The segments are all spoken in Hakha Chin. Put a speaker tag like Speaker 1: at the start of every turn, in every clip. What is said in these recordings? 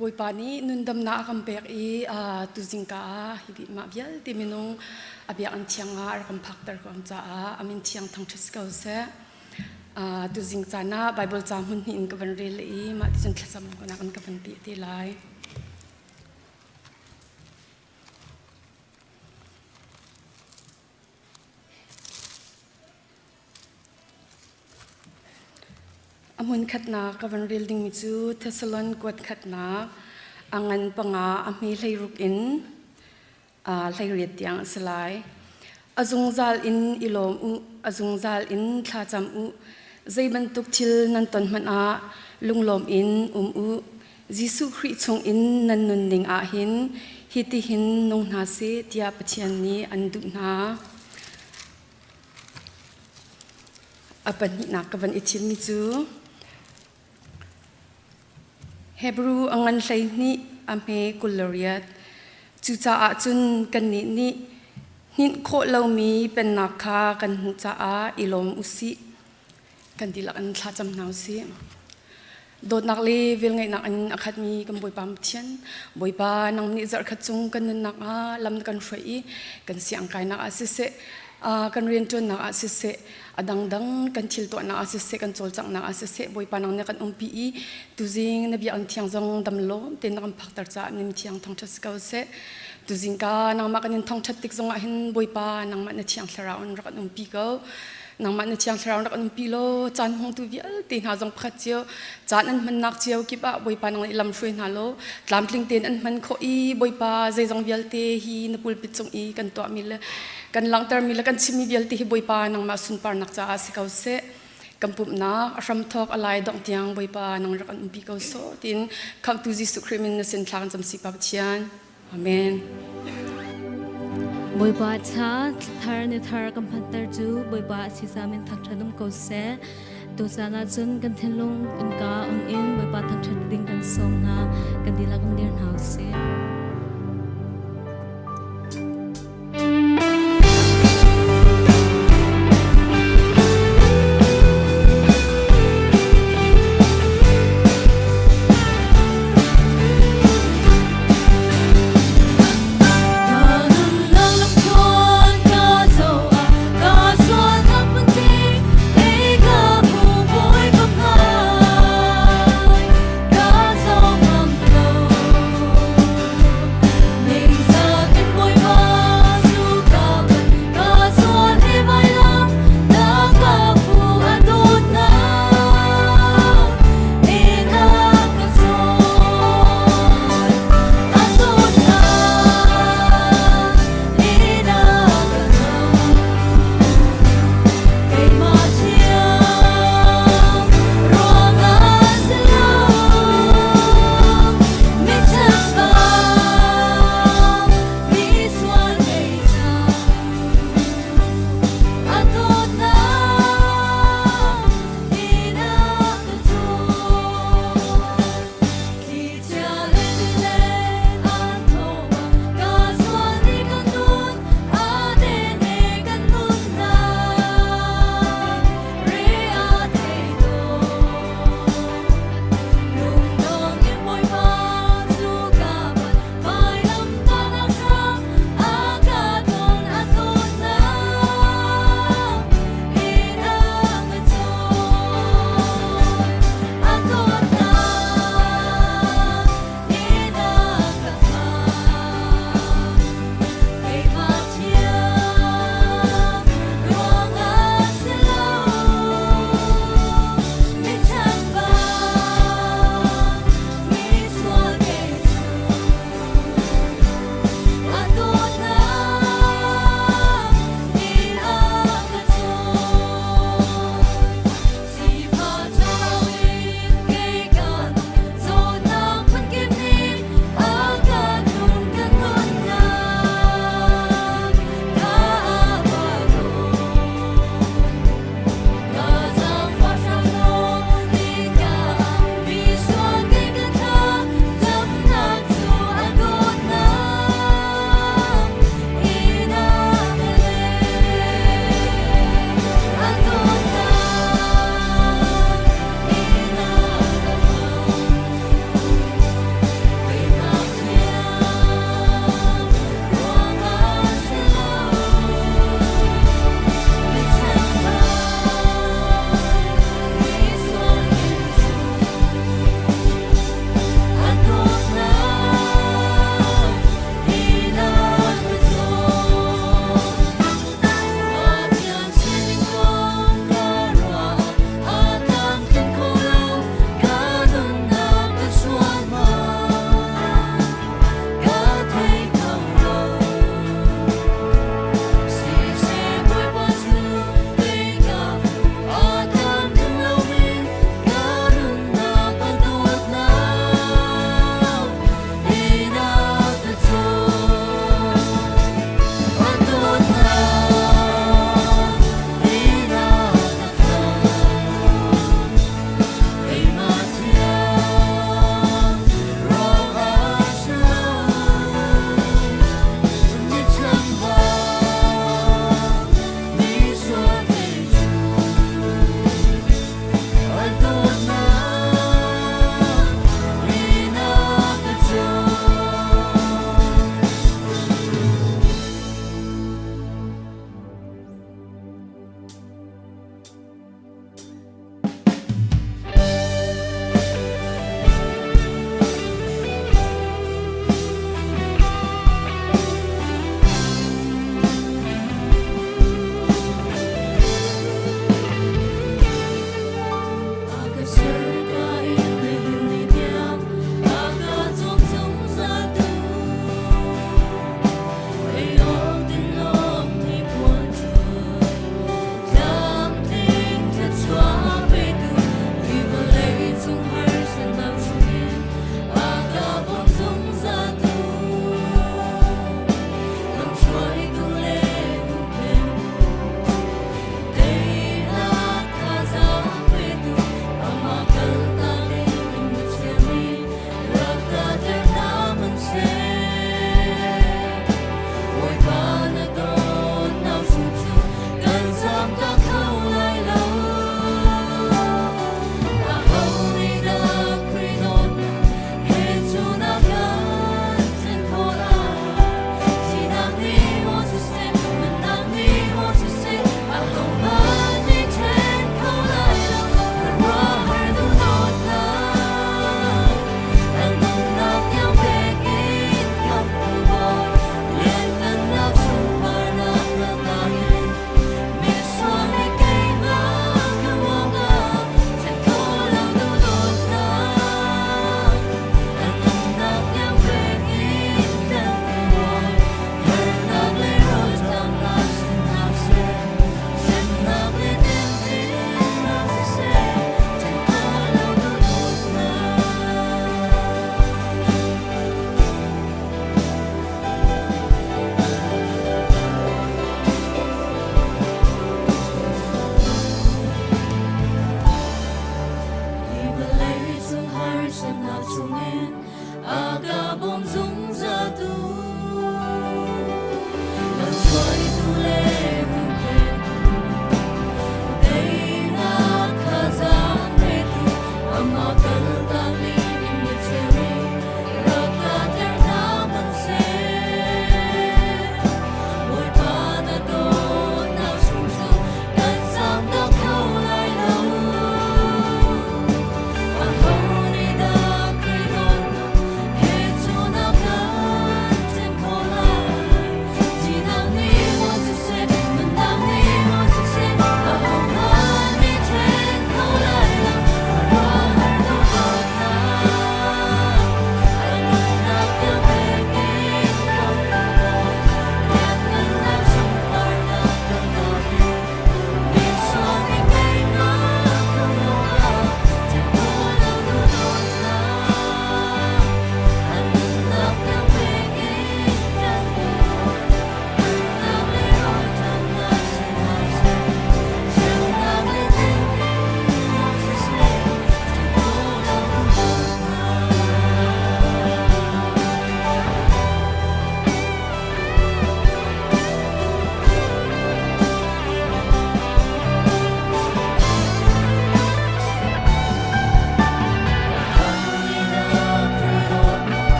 Speaker 1: Bawipa nih nundamnak a kan pek i tuzing ka ah hi mah vialte minung a biakinn thiang ah a rak kan phakter ko caah a min thiang thangṭhat si ko seh. Tuzing caan ah Baibal ca hmun hnih in ka van rel i mah ticun thlacam nak in ka van peh te lai. A hmunkhatnak ka van rel dingmi cu Thessalon kuat khatnak a ngan panga a hme 16 in 18 tiang a si lai. A zungzal in i lawm u, a zungzal in thlacam u. Zei bantuk thil nan ton hmanh ah lunglawm in um u. Jesuh Khrih chung in nan nunning ah hin hitihin nung hna seh tiah Pathian nih an duh hna. A pahnihnak ka van i thimmi cu Hebrew a ngan 12 a hme 28. Cucaah cun kannih nih hninh khawh lomi pennak kha kan hmuh caah i lawm u sih. Kan dihlak in thlacam hna u sih. Dawtnak le velngeihnak in a khatmi kan Bawipa Pathian, Bawipa nang nih zarhkhat cung kan nunnak ah lam na kan hruai i kan siangkainak ah siseh, kan rianṭuannak ah siseh, a dangdang kan thil tuahnak ah siseh, kan cawlcanghnak ah siseh, Bawipa nang nih kan umpi i tuzing na biakinn thiang zong dam lawm tein na kan phakter caah nim thiang thangṭhat si ko seh. Tuzing ka nangmah kan in thangṭhat tik zongah hin Bawipa nangmah na thiang thlarau in rak kan umpi ko. Nangmah na thiang thlarau rak an umpi law caan hmangtu vialte hna zong pakhat cio caan an hmannak cio kip ah Bawipa nang nih lam hruai hna law tlamtling tein an hman khawh i Bawipa zeizong vialte hi na pulpit cung i kan tuahmi le kan langhtermi le kan chimmi vialte hi Bawipa nangmah sunparnak caah si ko seh. Kan pumhnak a hramthawk a lai dongh tiang Bawipa nang rak an umpi ko sawh tiin Khamhtu Jesuh Khrih min na sin thla kan cam si Pa Pathian. Amen.
Speaker 2: Bawipa tha thar ni thar kan phanter cu Bawipa a sisa min thangṭhat um ko seh. Tu caan ah cun kan thinlung innka ong in Bawipa thangṭhat ding kan sawm hna. Kan dihlak in dir hna usih.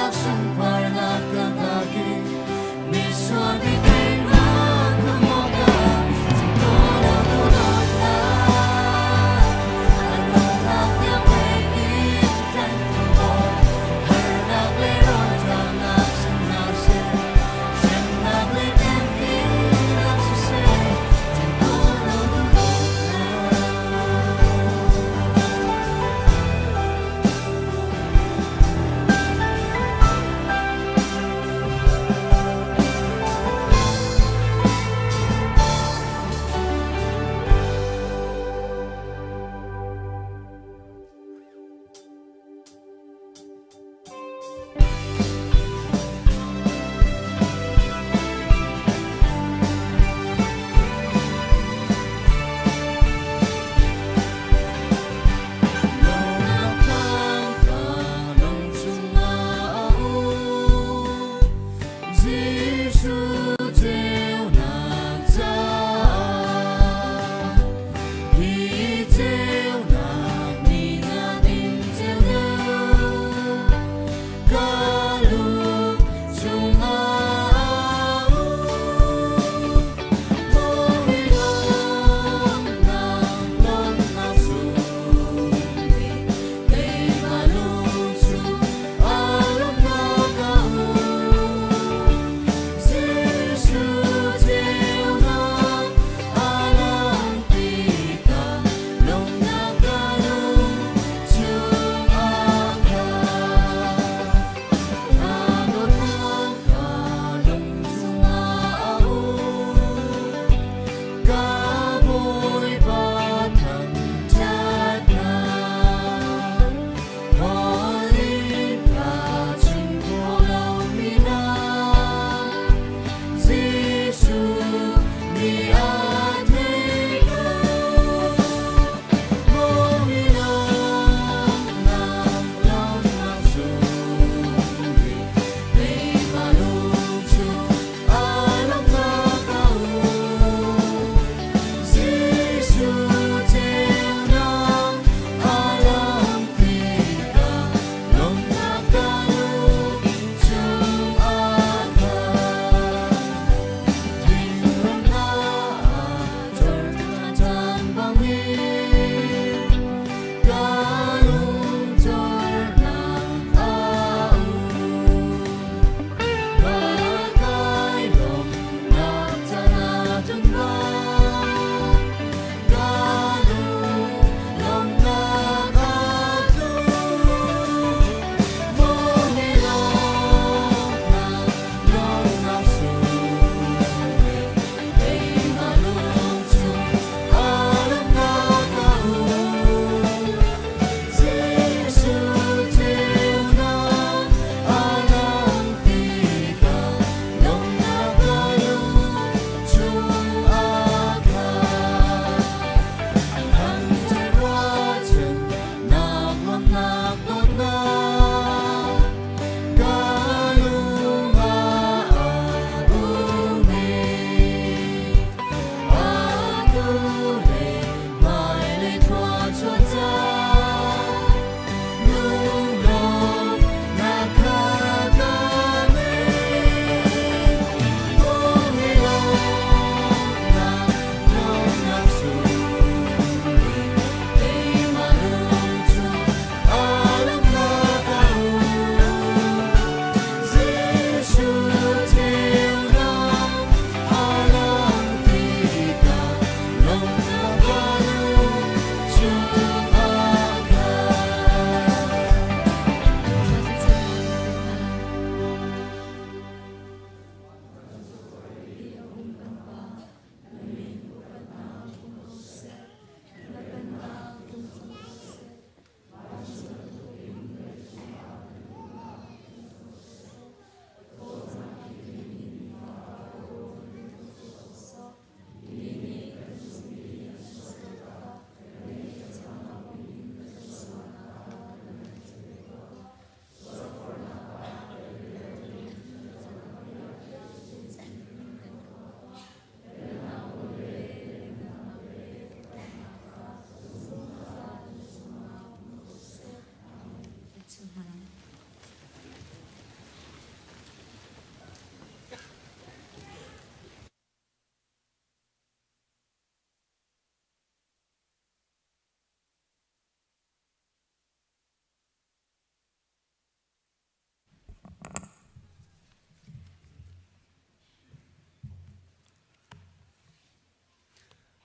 Speaker 2: Sunparnak ka in misual mi teinak khamh awkah thingkung a dawtnak a nunnak tiang pek in tlanhtu Bawi harnak le rawlṭamnak chung hna seh hremnak le tempinak siseh thingkung a dawtnak.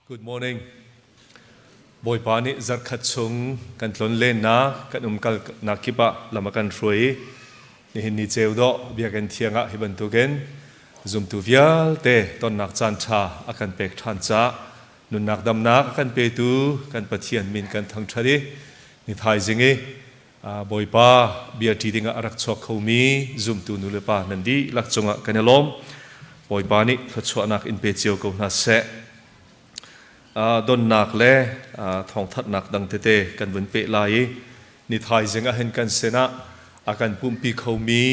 Speaker 3: Good morning. Bawipa nih zarkhat chung kan tlon lennak, kan umkalnak kip ah lam a kan hruai i nihin ni ceu dawh biakinn thiang ah hi bantukin zumtu vialte tonnak caan ṭha a kan pek ṭhan caah nunnak damnak a kan petu kan Pathian min kan thangṭhat i ni thaizing i Bawipa bia ṭi dingah a rak chuak khomi zumtu nu le pa nan dihlak cungah kan i lawm. Bawipa nih thluachuahnak in pe cio ko hna seh. Donnak le thawngthanhnak dang tete kan vun peh lai i ni thaizing ah hin kan sinah a kan pumpi khomi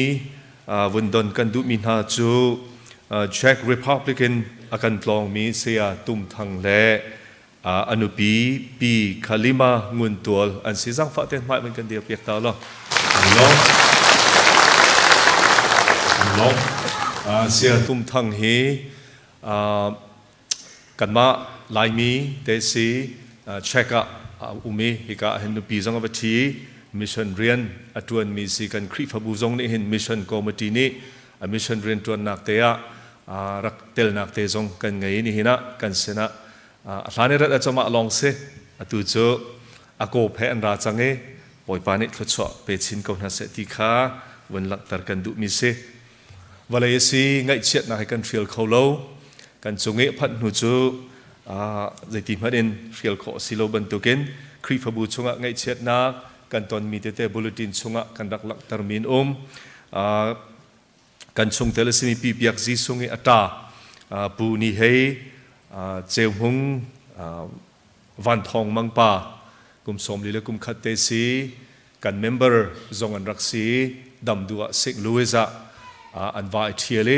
Speaker 3: vun don kan duhmi hna cu Czech Republic in a kan tlawngmi Saya Tum Thang le a nupi Pi Khalima Ngun Tual an si. Zangfah te hmai man kan dir piak ta lo. Long long Sia Tum Thang hi kanmah Laimi te si Czech ah a um i hika hin nupi zong a va ṭhi mission rian a ṭuanmi si. Kan Khrihfabu zong nih hin mission committee nih a mission rian ṭuannak te ah rak telnak te zong kan ngei. Nihin ah kan sinah a hlan i rat a cawmah lawng si, atu cu a kawp he an ra cang i Bawipa nih thluachuah pe chin ko hna seh ti kha vun langhter kan duhmi si. Vawlei a si, ngaihchiatnak hi kan hrial kho lo. Kan cung i phanh hnu cu zeiti hmanh in hrial khawh a si lo bantukin Khrihfabu chungah ngaihchiatnak kan tonmi tete bulletin chungah kan rak langhtermi an um. Kan chungtel a simi Pi Biak Zi Sung i a ṭa Pu Ni Hei Ceu Hmung Van Thawng Mang pa kum 40 le kum khat te si, kan member zong an rak si. Damdu ah St. Louis ah an va i ṭhial i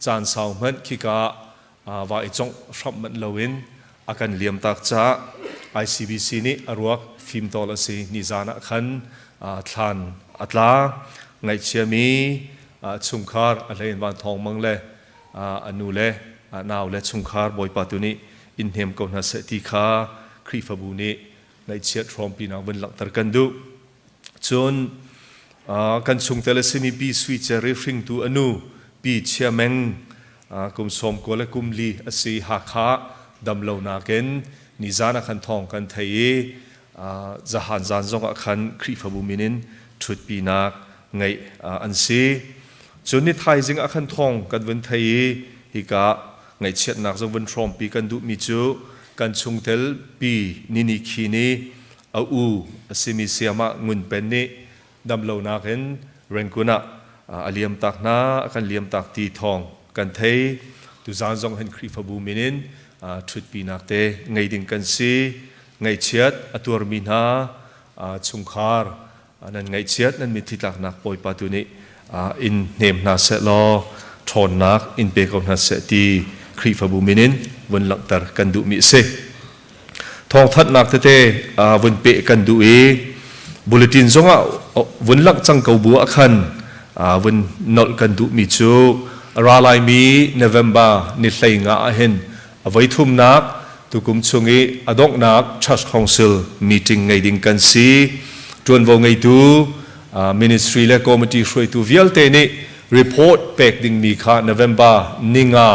Speaker 3: caan sau hmanh khika va i congh hramh manh loin a kan liam tak caah ICBC nih a ruak fimtawl a si nizan ah khan thlan a tla. Ngaihchiami chungkhar, a hlein Van Thawng Mang le a nu le nau le chungkhar Bawipa tu nih in hnem ko hna seh ti kha Khrihfabu nih ngaihchiat hrawmpinak vun langhter kan duh. Cun kan chungtel a simi Pi Sui Cer i hringtu a nu Pi Chia Meng kum 94 le kum li a si, Hakha damlonak in nizan ah khan thawng kan thei i zahan zan zong ah khan Khrihfabu min in ṭhutpinak ngeih an si. Cun ni thaizing ah khan thawng kan vun thei i hika ngaihchiatnak zong vun hrawmpi kan duhmi cu kan chungtel Pi Nini Khi nih a u a simi Sayamah Ngun Pen nih damlonak in Rangoon ah a liam tak hna, a kan liam tak ti thawng kan thei. Tuzaan zong hin Khrihfabu min in ṭhutpinak te ngei ding kan si. Ngaihchiat a tuarmi hna chungkhar nan ngaihchiat nan mitthli tlaknak Bawipa tu nih in hnem hna seh law ṭhawnnak in pe ko hna seh ti Khrihfabu min in vun langhter kan duhmi a si. Thawngthanhnak tete vun peh kan duh i bulletin zongah vun langh cang ko bu ah khan vun nolh kan duhmi cu ra laimi November ni 15 ah hin a voi thumnak, tukum chung i a donghnak Church Council meeting ngei ding kan si. Ṭuanvo ngeitu ministry le committee hruaitu vialte nih report pek dingmi kha November ninga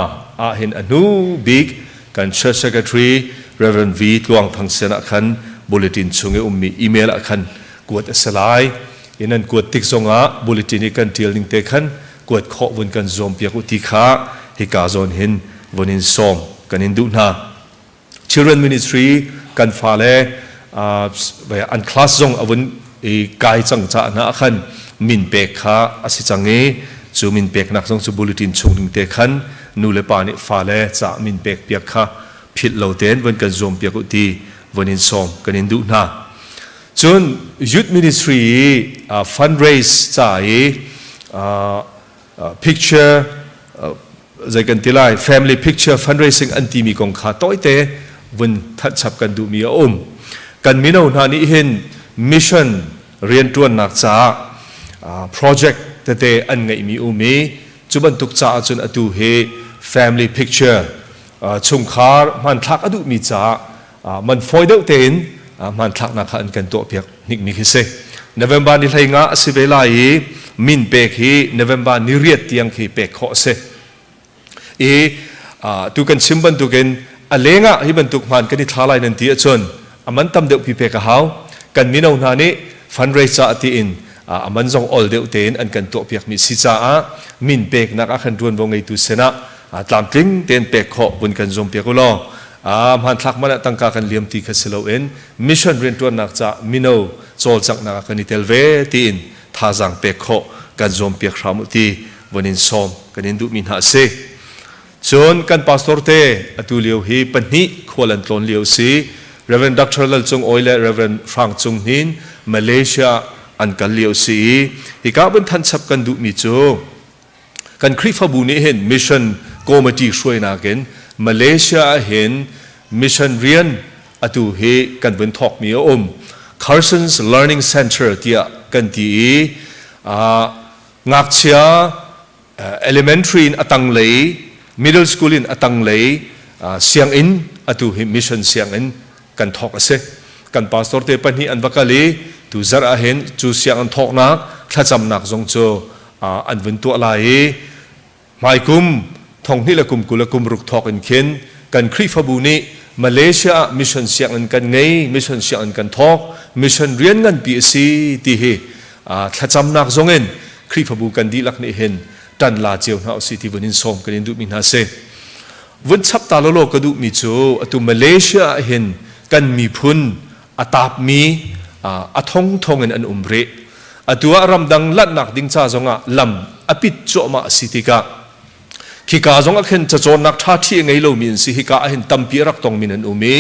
Speaker 3: ah hin a hnu bik kan Church Secretary Reverend V Tluang Thang sin ah khan bulletin chung i ummi email ah khan kuat a si lai. In an kuat tik zongah bulletin i kan ṭial ning te khan kuat khawh vun kan zuam piak u ti kha hika zawn hin vun in sawm kan in duh hna. Children Ministry kan fale an class zong a vun i kai cang ca hna ah khan min pek kha a si cang i cu min peknak zong cu bulletin chung ding te khan nu le pa nih fale ca min pek piak kha philh lo tein vun kan zuam piak u ti vun in sawm kan in duh hna. Cun youth ministry i fundraise ca i picture zei kan ti lai, family picture fundraising an timi kong kha tawite vun thanhchap kan duhmi a um. Kan mino hna nih hin mission rianṭuannak caah project tete an ngeihmi um i cu bantuk caah cun atu hi family picture, chungkhar hmanthlak a duhmi caah man fawi deuh tein hmanthlaknak kha an kan tuahpiak hnikmi khi si. November ni 15 a si ve lai i min pek hi November ni 8 tiang khi pek khawh a si. I tu kan chim bantukin A lengah hi bantuk hmaan kan i thla lai nan ti ahcun a man tam deuh pi pek a hau. Kan mino hna nih fundraise caah tiin a man zong ol deuh tein an kan tuahpiakmi si caah min peknak ah khan ṭuanvo ngeitu sinah tlamtling tein pek khawh vun kan zuampiak u law hmanthlak man ah tangka kan liam ti kha si loin mission rianṭuannak caah mino cawlcanghnak ah kan i tel ve tiin thazaang pek khawh kan zuampiak hram u ti vun in sawm kan in duhmi hna a si. Cun kan pastor te atu lio hi pahnih khual an tlawn lio si. Reverend Dr. Lal Cung Awi le Reverend Hrang Cung Hnin Malaysia an kal lio si i hika vun thanchap kan duhmi cu kan Khrihfabu nih hin mission committee hruainak in Malaysia ah hin mission rian atu hi kan vun thawkmi a um. Carson's Learning Center tiah kan ti i ngakchia elementary in a tanglei, middle school in a tanglei sianginn atu hi mission sianginn kan thawk a si. Kan pastor te pahnih an va kal i tu zarh ah hin cu sianginn thawknak thlacamnak zong cu an vun tuah lai i hmaikum thonghnih le kum 20 le kum ruk thawk in khin kan Khrihfabu nih Malaysia ah mission sianginn kan ngei, mission sianginn kan thawk, mission rian nganpi a si ti hi thlacamnak zong in Khrihfabu kan dihlak nih hin ṭan la cio hna usih ti vun in sawm kan in duhmi hna si. Vun chap ta lawlaw ka duhmi cu atu Malaysia ah hin kan miphun a taapmi a thongthong in an um rih. Atu ah ramdang lanhnak ding ca zongah lam a pit cuahmah a si tikah khika zong ah khin cacawnnak ṭha ṭhi a ngei lomi an si hika ah hin tampi a rak tongmi nan um i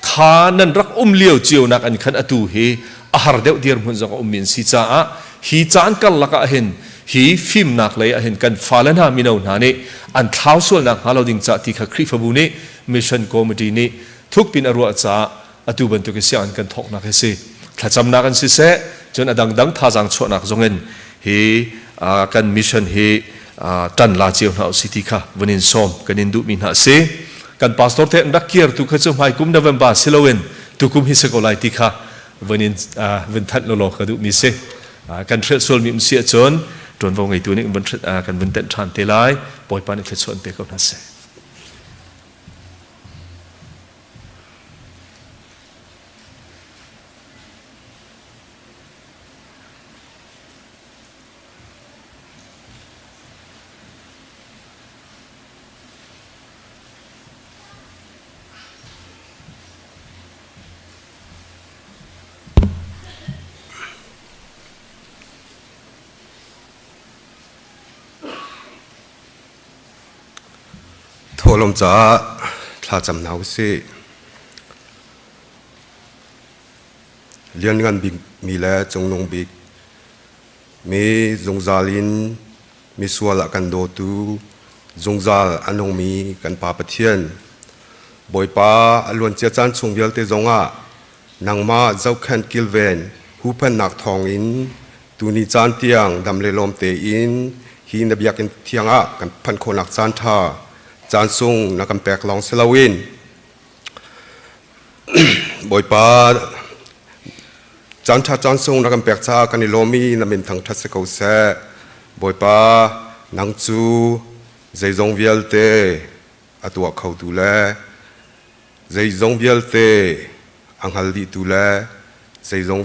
Speaker 3: kha nan rak um lio cio nak an khan atu hi a har deuh dirhmun zong a ummi an si caah hi caan karlak ah hin hi fimnak lei ah hin kan fale hna mino hna nih an thlau sualnak hnga lo ding ca ti kha Khrihfabu nih Mission Committee nih thukpin a ruah caah atu bantuk i sianginn kan thawknak hi si thlacamnak an siseh cun a dangdang thazaang chuahnak zongin hi kan mission hi ṭan la cio hna usih ti kha vun in sawm kan in duhmi hna a si kan pastor te an rak kir tu kha cu hmaikum November si loin tukum hi si ko lai ti kha vun in vun thanh lawlaw ka duhmi si kan hrelh sualmi um si ahcun ṭuanvo ngeitu nih kan vun tenh ṭhan te lai Bawipa nih thluachuah an pe ko hna seh.
Speaker 4: Thawhlawm caah thlacam hna usih. Lianngan bik mi le cungnung bik mi zungzal in misual a kan dawtu zungzal a nungmi kan Pa Pathian Bawipa a luancia caan chung vialte zongah nangmah zohkhenh kilven huhphenhnak thawngin tuni caan tiang dam le lawm tein hi na biakinn thiang ah kan phanh khawhnak caan ṭha caan sung na kan pek lawng si loin Bawipa caan ṭha caan sung na kan pek caah kan i lawm i na min thangṭhat si ko seh. Bawipa nang cu zeizong vialte a tuah khotu le zeizong vialte a hngal dihtu le zeizong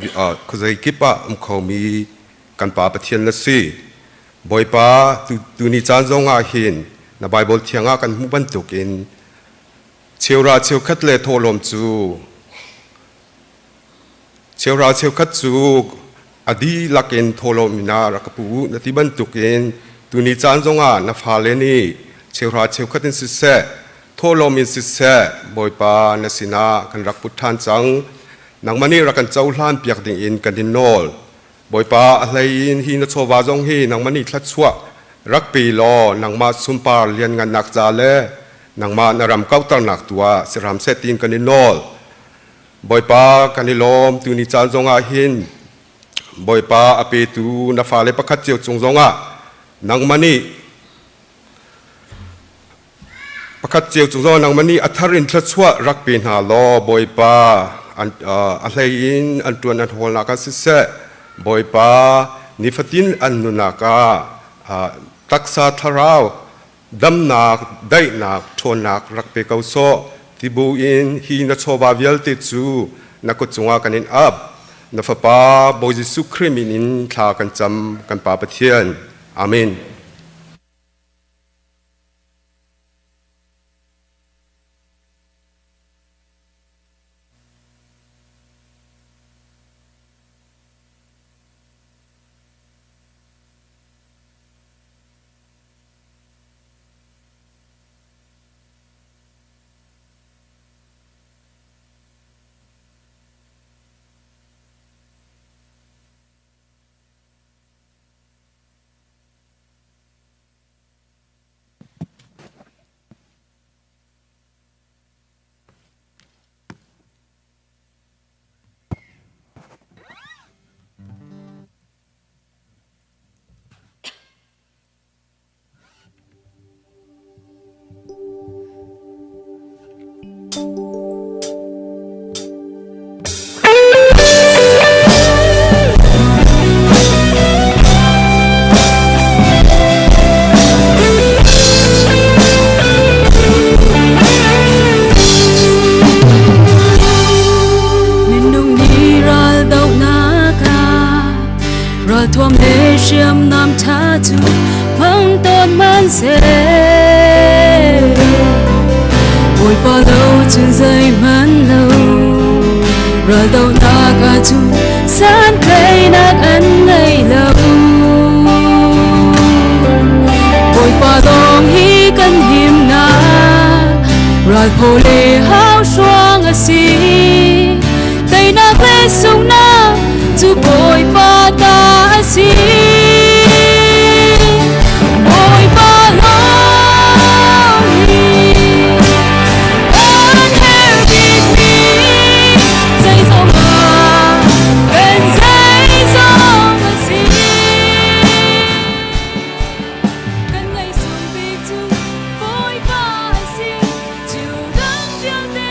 Speaker 4: khuazei kip ah um khomi kan Pa Pathian na si. Bawipa tuni caan zong ah hin na Baibal thiang ah kan hmuh bantukin cheura cheukhat le thawhlawm cu cheura cheukhat cu a dihlak in thawhlawm in ah rak ka pu u na ti bantukin tuni caan zongah na fale nih cheuhra cheukhat in siseh thawhlawm in siseh Bawipa na sinah kan rak put ṭhan cang nangmah nih rak kan cohlan piak dingin kan in nawl Bawipa a hlei in hi na chawva zong hi nangmah nih thluachuah rak pe law nangmah sunpar lianngannak ca le nangmah na ram kauhternak tu ah si hram seh tiin kan in nawl Bawipa kan i lawm tuni caan zongah hin Bawipa a petu na fale pakhat cio cung zongah nangmah nih pakhat cio cung zongah nangmah nih a thar in thluachuah rak pe hna law Bawipa a hlei in an ṭuan an hawlnak ah siseh Bawipa nifatin an nunnak ah taksa thlarau damnak daihnak ṭhawnnak rak pe ko sawh. Ti buin hi na chawva vialte cu na kut cungah kan in ap. Na Fapa Bawi Jesuh Khrih min in thla kan cam, kan Pa Pathian. Amen.
Speaker 2: Minung nih ral dohnak ah ralthuam le hriamnam ṭha cu hmang tawn hmanhseh Bawipa lo cun zeihmanh lo ral dohnak ah cun santlaihnak an ngei lo. Bawipa lawng hi kan himnak ralphaw le hauhruang a si. Teinak le sunghnak cu Bawipa ta a si. Bawipa lawng hi kan herh bikmi zeizong ah kan zeizong a si. Kan ngaihsung bik cu Bawipa a si. Thil dang vialte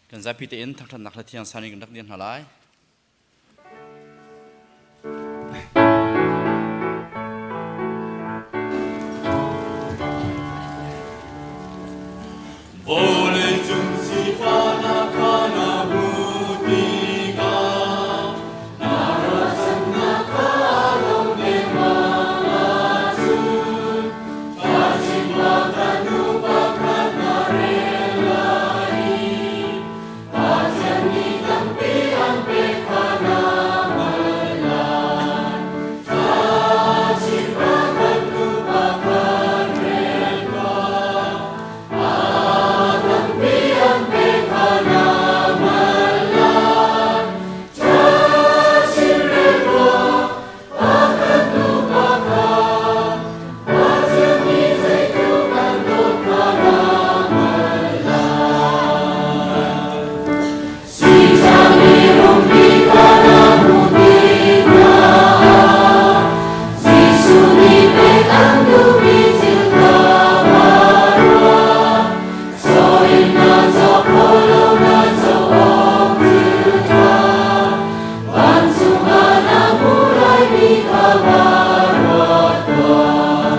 Speaker 5: Kan zapi tein thangṭhatnak hla thiang san in kan rak dir hna lai.
Speaker 6: Vawleicung sifahnak kha na hmuh tikah na ruahchannak kha a dong dengmang ahcun thaizing pakhat hnu pakhat na rel lai i Pathian nih tampi an pek kha na hngalh lai. Thaizing pakhat hnu pakhat rel tuah. Jesuh nih pek an duhmi thil kha ruat. Caw in na caw kho lo na caw awk thil ṭha. Vancung ah na hmuh laimi kha va ruat tuah.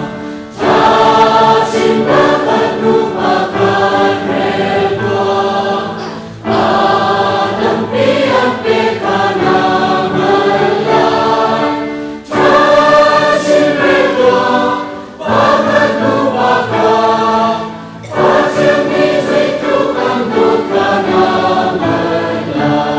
Speaker 6: Thachin pakhat hnu pakhat rel tuah. A tampi an pek kha na hngalh lai. Thachin rel tuah, pakhat hnu pakhat. Pathian nih zeitluk an dawt kha na hngalh lai.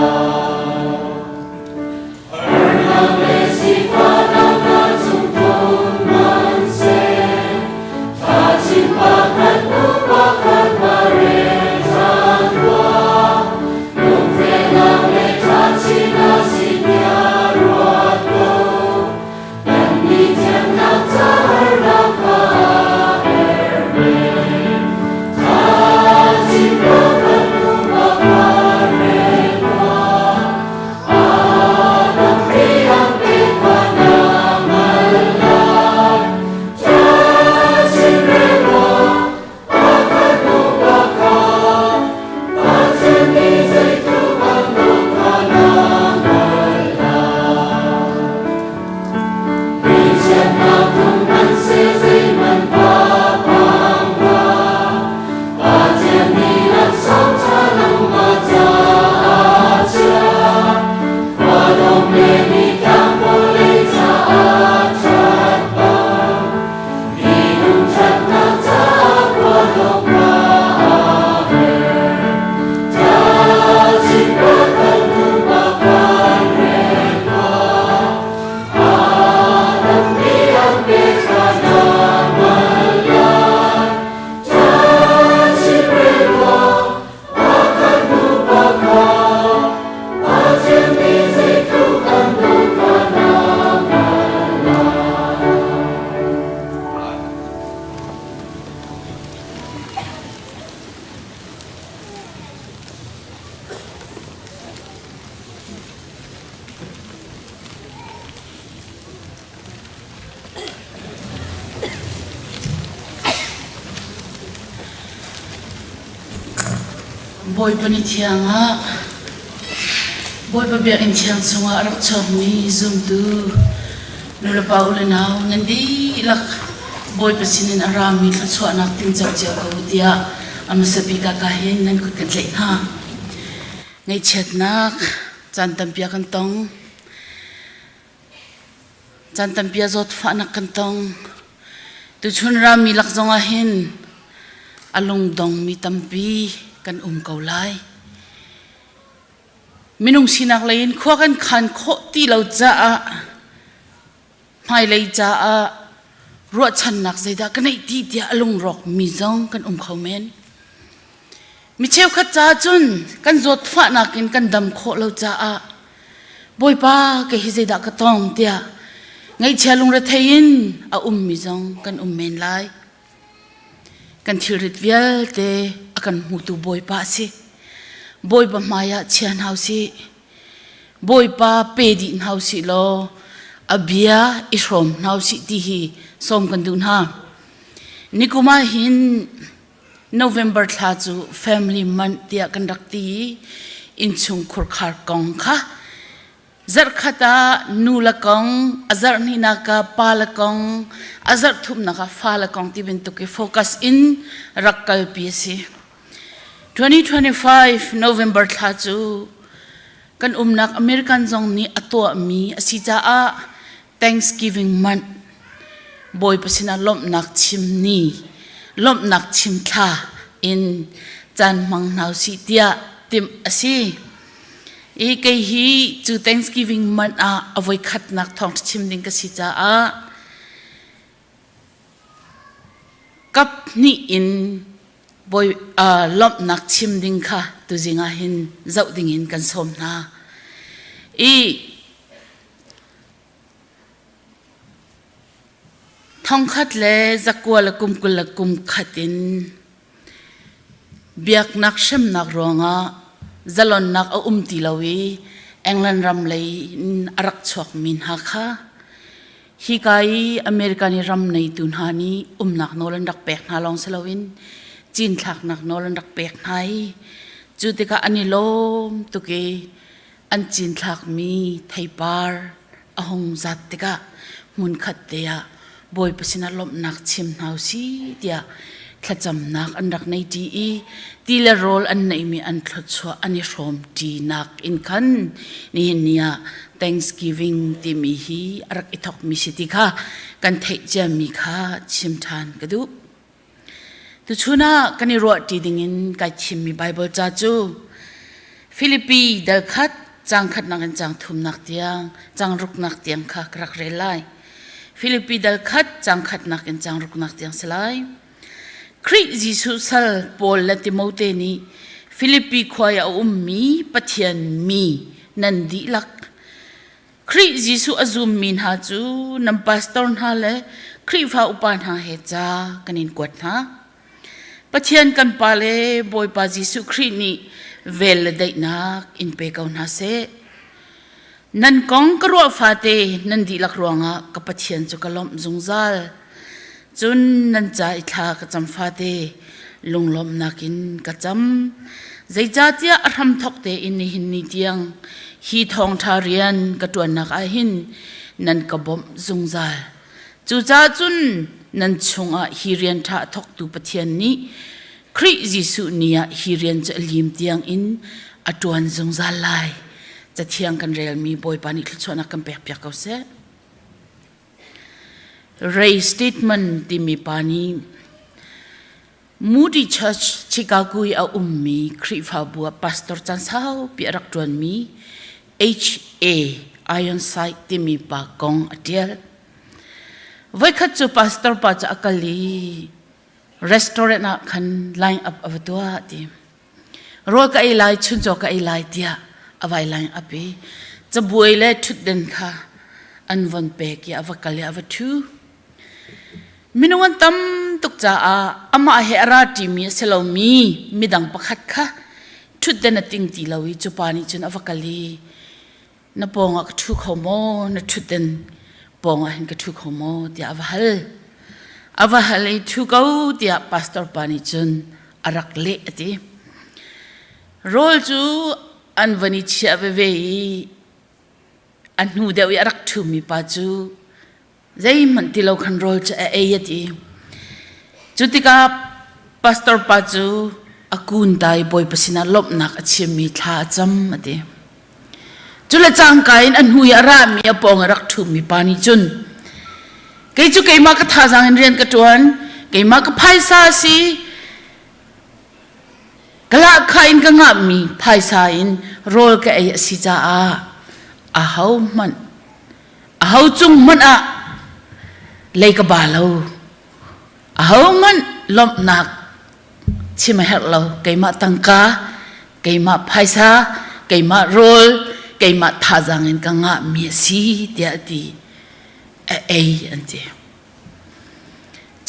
Speaker 6: Harnak le sifahnak hna cung tlung hmanhseh, thachin pakhat hnu pakhat va rel ṭhan tuah. Lungfehnak le ṭhachin a si tiah ruat ko. Kannih thiannak ca harnak kha a her men. Thachin pakhat hnu pakhat rel tuah. Pathian nih laksawng ṭha nangmah caah chia. Khuadawm le nitlang vawlei caah ṭhat bang, minung ṭhatnak caah khuadawm kha aa her. Ṭhachin pakhat hnu pakhat rel tuah, aa tampi an pek kha na hngalh lai. Ṭhachin rel tuah, pakhat hnu pakhat, Pathian nih zeitluk an dawt kha na hngalh lai.
Speaker 7: Bawipa ni thiang ah Bawipa biakinn thiang chungah a rak chuakmi zumtu nulepa u le nau nan dihlak Bawipa sinin a rami thluachuahnak tinco cio ko u tiah a hmasa bik ah ka hin nan kut kan tlaih hna. Ngaihchiatnak caan tampi ah kan tong. Caan tampi ah zawtfahnak kan tong. Tuchun rami lak zong ah hin a lungdongmi tampi kan um ko lai. Minung sinak lei in khua kan khan khawh ti lo caah hmailei caah ruahchannak zeidah ka neih ti tiah a lungrawk mi zong kan um kho men. Mi cheukhat caah cun kan zawtfahnak in kan dam khawh lo caah Bawipa kei hi zeidah ka tong tiah ngaihchia lungrethei in a ummi zong kan um men lai. Kan thilrit vialte a kan hmutu Bawipa a si. Bawipa hmaiah chia hna usih. Bawipa pe dih hna usih law a bia i hrawm hna usih ti hi sawm kan duh hna. Nikum ah hin November thla cu family month tiah kan rak ti i innchung khurkhar kong kha zarhkhat ah nu le kong, a zarh hnihnak ah pa le kong, a zarh thumnak ah fa le kong ti bantuk i focus in rak kalpi a si. 2025 November thla cu kan umnak American zong nih a tuahmi a si caah Thanksgiving month Bawipa sinah lawmhnak chim ni, lawmhnak chim thla in caan hmang hna usih tiah timh a si. I kei hi cu Thanksgiving month ah a voikhatnak thawngṭha chim ding ka si caah kap hnih in bawi lawmhnak chim ding kha tuzing ah hin zoh ding in kan sawm hna. I Thongkhat le zakua le kum 20 le kum khat in biaknak hremnak ruangah zalonnak a um ti lo i England ram lei in a rak chuakmi hna kha hika i American i ram neitu hna nih umnak nawl an rak pek hna lawng si loin cinthlaknak nawl an rak pek hna i cu tikah an i lawm tuk i an cinthlakmi theipar a hung zat tikah hmunkhat te ah Bawipa sinah lawmhnak chim hna usih tiah thlacamnak an rak nei ṭi i ti le rawl an neihmi an thluachuah an i hrawm ṭinak in khan nihin ni ah Thanksgiving timi hi a rak i thawkmi si ti kha kan theih ciami kha chim ṭhan ka duh. Tuchun ah kan i ruahṭi dingin kai thimmi Baibal ca cu Filipi dal khat caang khatnak in caang thumnak tiang, caang ruknak tiang kha ka rak rel lai. Filipi dal khat caang khatnak in caang ruknak tiang si lai. Khrih Jesuh sal Paul le Timote nih Filipi khua i a ummi Pathian mi nan dihlak Khrih Jesuh a zummi hna cu nan pastor hna le Khrihfa upa hna he ca kan in kuat hna. Pathian kan Pa le Bawipa Jesuh Khrih nih vel le daihnak in pe ko hna seh. Nan kong ka ruah fate nan dihlak ruangah ka Pathian cu ka lawmh zungzal. Cun nan ca i thla ka cam fate lunglawmhnak in ka cam. Zeicahtiah a hramthawk tein nihin ni tiang hi thawngṭha rian ka ṭuannak ah hin nan ka bawmh zungzal. Cucaah cun nan chungah hi rian ṭha a thawktu Pathian nih Khrih Jesuh ni ah hi rian cu a lim tiangin a ṭuan zungzal lai. Cathiang kan relmi Bawipa nih thluachuahnak kan pekpiak ko seh. Ray Steadman timi pa nih Moody Church, Chicago i a ummi Khrihfabu ah pastor caan saupi a rak ṭuanmi H.A. Ironside timi pa kong a ṭial. Voikhat cu pastor pa cu a kal i restaurant ah khan line up a va tuah ti. Rawl ka ei lai, chuncaw ka ei lai tiah a vai line up i cabuai le ṭhutden kha an von pek i a va kal i a va ṭhu. Minung an tam tuk caah amah he a ra ṭimi a si lomi midang pakhat kha ṭhutden a ting ti lo i cu pa nih cun a va kal i na pawngah ka ṭhu kho maw na ṭhutden pawngah hin ka ṭhu kho maw tiah a va hal. A va hal i ṭhu ko tiah pastor pa nih cun a rak leh a ti. Rawl cu an van i chiah veve i a hnu deuh i a rak ṭhumi pa cu zeihmanh ti lo khan rawl cu a ei a ti. Cu tikah pastor pa cu a kun ta i Bawipa sinah lawmhnak a chimmi thla a cam a ti. Cu le cangka in a hnu i a rami a pawng i rak ṭhumi pa nih cun kei cu keimah ka thazaang in rian ka ṭuan, keimah ka phaisa a si, ka lahkhah in ka ngahmi phaisa in rawl ka ei a si caah ahohmanh aho cung hmanh ah lei ka ba lo ahohmanh lawmhnak chim a herh lo keimah tangka keimah phaisa keimah rawl keimah thazaang in ka ngahmi a si tiah a ti a ei an ti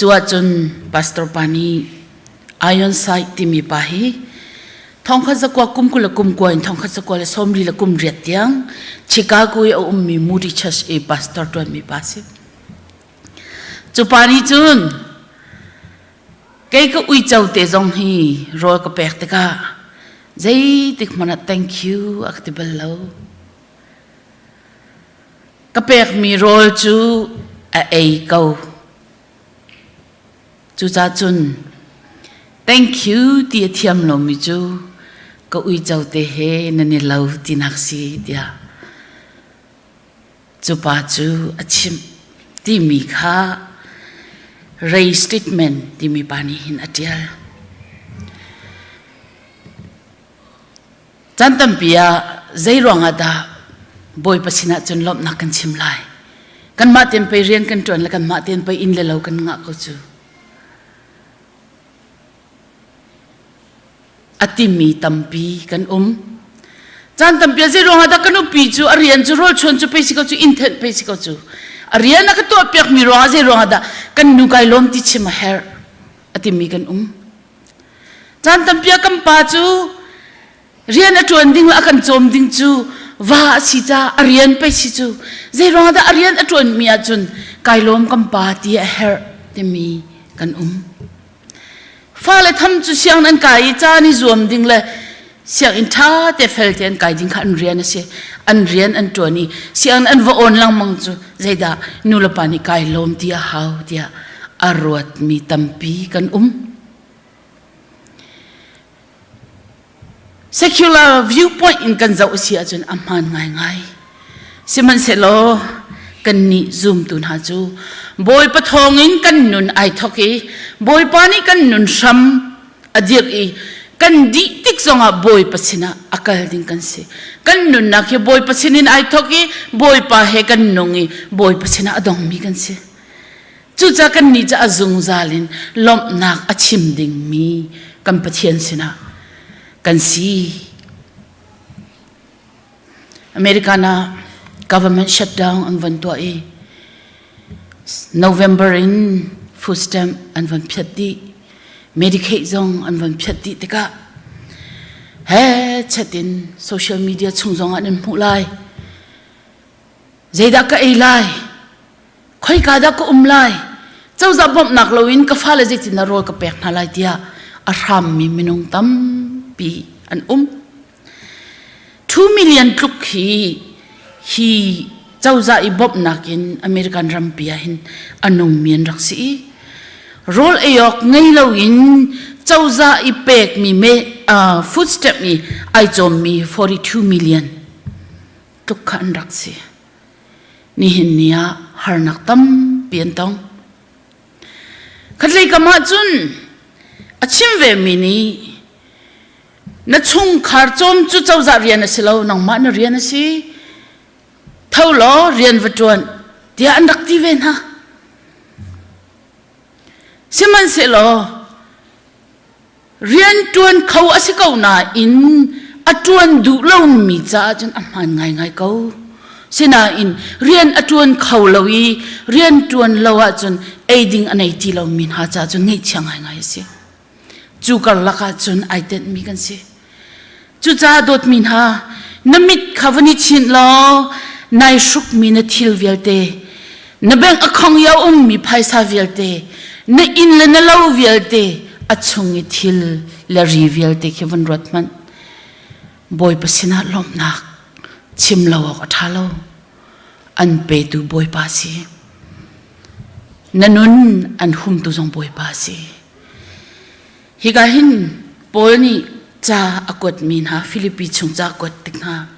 Speaker 7: Cu ahcun pastor pa nih Ironside timi pa hi thongkhat zakua kum 20 le kum kua in thongkhat zakua le 40 le kum riat tiang Chicago i a ummi Moody Church i pastor ṭuanmi pa a si. Cu pa nih cun. Kei ka uico te zong hi rawl ka pek tikah zeitik hmanh ah thank you a ka ti bal lo. Ka pekmi rawl cu a ei ko. Cucaah cun thank you ti a thiam lomi cu ka uico te he nan i lo tinak si tiah cu pa cu a chimh timi kha Ray Statement timi pa nih hin a ṭial. Caan tampi ah zei ruangah dah Bawipa sinah cun lawmhnak kan chim lai? Kanmah tein pei rian kan ṭuan le kanmah tein pei inn le lo kan ngah ko cu. A timi tampi kan um. Caan tampi ah zei ruangah dah ka nupi cu a rian cu rawlchuan cu pei si ko cu inn thenh pei si ko cu. A rian a ka tuahpiakmi ruangah zei ruangah dah kan nu kai lawm ti chim a herh a timi kan um. Caan tampi ah kan pa cu rian a ṭuan ding le a kan cawm ding cu va a si caah a rian pei si cu zei ruangah dah a rian a ṭuanmi ahcun kai lawm kan pa ti a herh timi kan um. Fale tham cu sianginn an kai i ca an i zuam ding le sianginn ṭha te fel te an kai ding kha an rian a si. An rian an ṭuan i sianginn an va awn lengmang cu zeidah nulepa nih kai lawm ti a hau tiah a ruatmi tampi kan um. Secular viewpoint in kan zoh si ahcun a hmaan ngaingai. Sihmanhsehlaw kannih zumtu hna cu Bawipa thawngin kan nun ai thawk i Bawipa nih kan nun hram a dirh i kan dih tik zongah Bawipa sinah a kal ding kan si. Kan nunnak hi Bawipa sinin ai thawk i Bawipa he kan nung i Bawipa sinah a dongmi kan si. Cucaah kannih cu a zungzal in lawmhnak a chim dingmi kan Pathian sinah kan si. American ah government shutdown an von tuah i November in food stamp an von phiat dih. Medicaid zong an von phiat dih tikah he chat in social media chung zong ah nan hmuh lai. Zeidah ka ei lai? Khoika dah ka um lai? Cozah bawmhnak loin ka fale zeitindah rawl ka pek hna lai tiah a hrammi minung tampi an um. 2 million tluk hi hi cozah i bawmhnak in American rampi ah hin a nungmi an rak si i rawl ei awk ngei loin cozah i pekmi me uh, food stamp i ai cawmmi 42 million tluk kha an rak si. Nihin ni ah harnak tampi an tong. Khatlei kam ah cun a chim vemi nih na chungkhar cawm cu cozah rian a si lo nangmah na rian a si tho law rian va ṭuan tiah an rak ti ve hna. Sihmanhsehlaw Rianṭuan kho a si ko nain a ṭuan duh lomi caah cun a hmaan ngaingai ko. Sinain rian a ṭuan kho lo i rian ṭuan lo ahcun ei ding a nei ti lomi hna caah cun ngaihchia ngaingai a si. Cu karlak ah cun ai tenhmi kan si. Cucaah dawtmi hna, na mit kha van i chinh law nai hrukmi na thil vialte, na bank account i a ummi phaisa vialte, na inn le na lo vialte, a chung i thil le ri vialte khi van ruat hmanh. Bawipa sinah lawmhnak chim lo awk a ṭha lo. An petu Bawipa si. Na nun an humtu zong Bawipa si. Hika hin Paul nih ca a kuatmi hna Filipi chung ca a kuat tik hna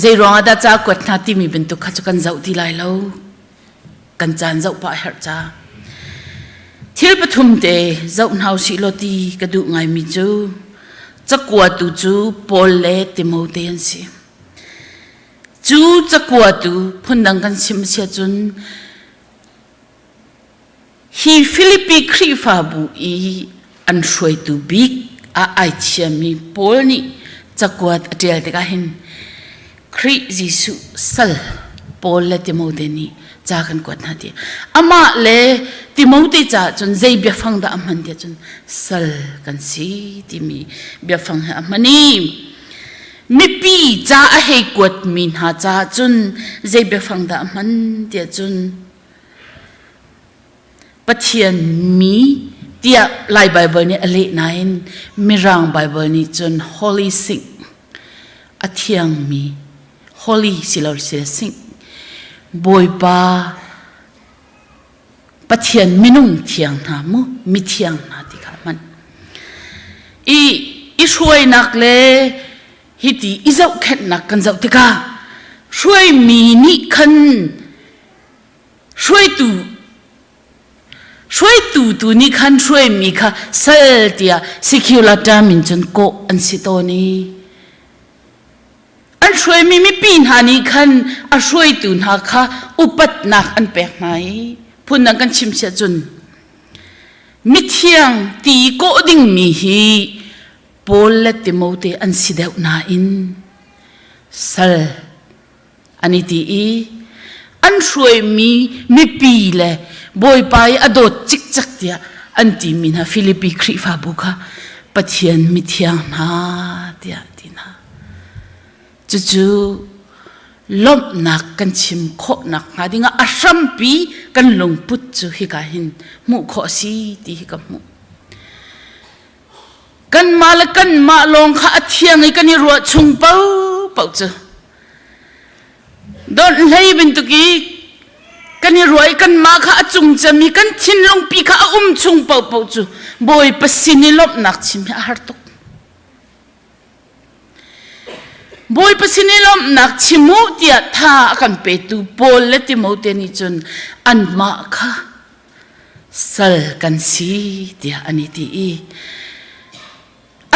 Speaker 7: zei ruangah dah ca a kuat hna timi bantuk kha cu kan zoh ti lai lo kan caan zoh pah a herh ca thil pathum te zoh hna usih law ti ka duh ngaimi cu cakuatu cu Paul le Timote an si cu cakuatu phundang kan chim a si ahcun Hi Filipi Khrihfabu i an hruaitu bik ah ai thiammi Paul nih cakuat a ṭial tikah hin Khrih Jesuh sal Paul le Timote nih ca kan kuat hna ti. Amah le Timote caah cun zei biafang dah a hman tiah cun sal kan si timi biafang he a hman i mipi ca a hei kuatmi hna caah cun zei biafang dah a hman tiah cun. Pathian mi tiah Lai Baibal nih a leh nain Mirang Baibal nih cun Holy Saint a thiangmi Holy si lo si Saint Bawipa Pathian minung thiang hna mu mithiang hna ti kha hman i i hruainak le hiti i zohkhenhnak kan zoh tikah hruaimi nih khan hruaitu hruaitu tu nih khan hruaimi kha sal tiah secular term in cun kawh an si tawn i An hruaimi mipi hna nih khan a hruaitu hna kha upatnak an pek hna i phundang kan chim siah cun mithiang ti kawh dingmi hi Paul le Timote an si deuh nain sal an i ti i an hruaimi mipi le Bawipa i a dawt cikcek tiah an timi hna Filipi Khrihfabu kha Pathian mithiang hna tiah a ti hna. Cucu lawmhnak kan chim khawhnak hnga dingah a hrampi kan lungput cu hika hin hmuh khawh a si ti hi ka hmuh. Kanmah le kanmah lawng kha a thiang i kan i ruah chung paohpaoh cu Donhhlei bantuk i kan i ruah i kanmah kha a cung cem i kan thinlungpi kha a um chung paohpaoh cu Bawipa sin i lawmhnak chim hi a har tuk. Bawipa sin i lawmhnak chim u tiah tha a kan petu Paul le Timote nih cun anmah kha sal kan si tiah an i ti i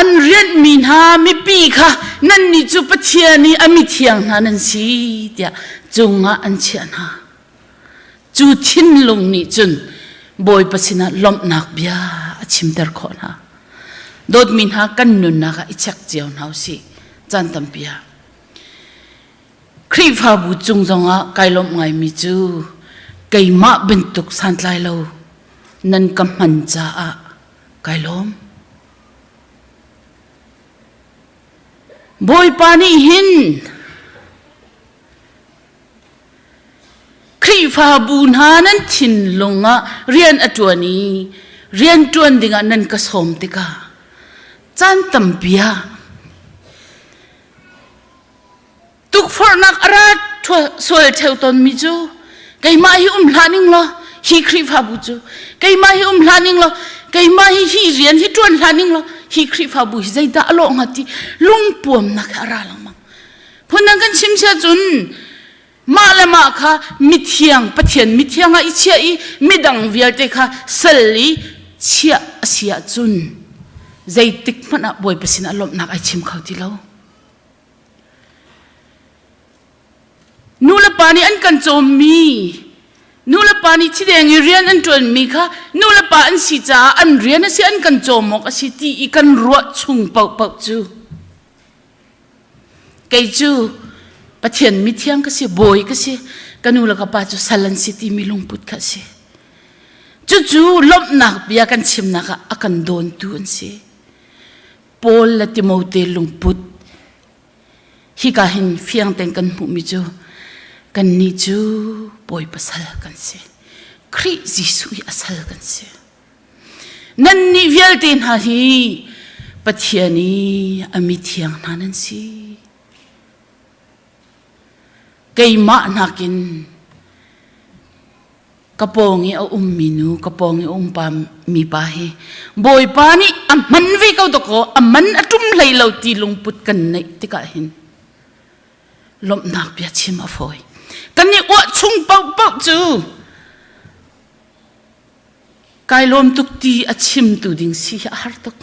Speaker 7: an rianhmi hna mipi kha nannih cu Pathian i a mithiang hna nan si tiah cungah an chiah hna. Cu thinlung nih cun Bawipa sinah lawmhnak bia a chimter khawh hna. Dawtmi hna kan nunnak ah i check cio hna usih caan tampi ah. Khrihfabu cung zongah kai lawmh ngaimi cu keimah bantuk santlai lo nan ka hman caah kai lawm. Bawipa nih hin Khrihfabu hna nan thinlung ah rian a ṭuan i rian ṭuan dingah nan ka sawm tikah caan tampi ah tukforhnak a ra sual ṭheo tawnmi cu keimah hi um hlah ning law hi Khrihfabu cu keimah hi um hlah ning law keimah hi hi rian hi ṭuan hlah ning law hi Khrihfabu hi zeidah a lawh hnga ti lungpuamnak hi a ra lengmang. Phundang kan chim sia cun mah le mah kha mithiang Pathian mithiang ah i chiah i midang vialte kha sal i chiah a si ahcun zeitik hmanh ah Bawipa sinah lawmhnak ai chim kho ti lo. Nu le pa nih an kan cawmmi nu le pa nih thideng i rian an ṭuanmi kha nu le pa an si caah an rian a si an kan cawm awk a si ti i kan ruah chung paohpaoh cu Kei cu Pathian mithiang ka si, bawi ka si, ka nu le ka pa cu sal an si timi lungput kha a si. Cucu lawmhnak bia kan chimnak ah a kan dawntu an si. Paul le Timote lungput hika hin fiang tein kan hmuhmi cu kannih cu Bawipa sal kan si. Khrih Jesuh i a sal kan si. Nannih vialte hna hi Pathian i a mithiang hna nan si. Keimah nakin ka pawng i a ummi nu, ka pawng i a um pa mi pa hi Bawipa nih a hman ve ko dakaw a man a ṭum hlei lo ti lungput kan neih tikah hin lawmhnak bia chim a fawi. Kan i uah chung paohpaoh cu Kai lawm tuk ti a chimtu ding si hi a har tuk.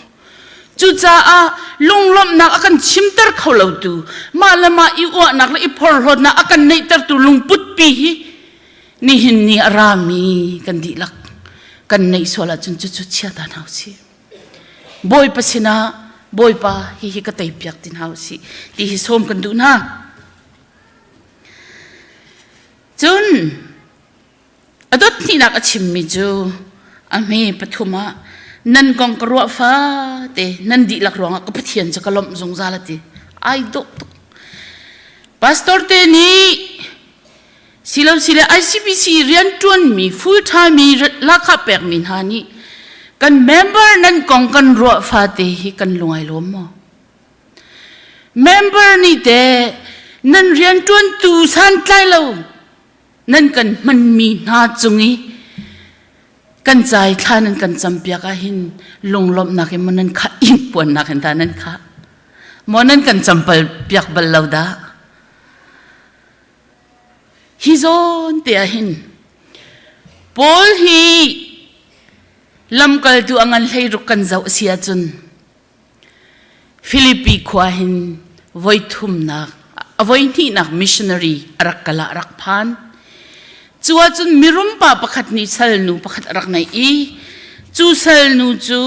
Speaker 7: Cucaah lunglawmhnak a kan chimter kho lotu, mah le mah i uahnak le i phorhlawtnak a kan neihtertu lungputpi hi nihin ni a rami kan dihlak kan neih sual ahcun cucu chia ta hna usih. Bawipa sinah Bawipa hihi ka teipiak ti hna usih ti hi sawm kan duh hna. Cun A dot hnihnak a chimmi cu a hme pathum ah nan kong ka ruah fate nan dihlak ruangah ka Pathian cu ka lawmh zungzal a ti. Ai dawh tuk. Pastor te nih Silo sile ICBC rianṭuanmi full time i lahkhah pekmi hna nih kan member nan kong kan ruah fate hi kan lung ai lawm maw? Member nih teh nan rianṭuantu santlai lo nan kan hmanmi hna cung i kan cai thla nan kan campiak ahhin lunglawmhnak in maw nan khah ingpuannak in dah nan khah maw nan kan campal piak bal lo dah? Hi zawn te ah hin Paul hi lamkaltu a ngan hleiruk kan zoh si ahcun Filipi khua hin voi thumnak a voi hnihnak missionary a rak kal ah a rak phan. Cu ahcun mirum pa pakhat nih salnu pakhat a rak neih i cu salnu cu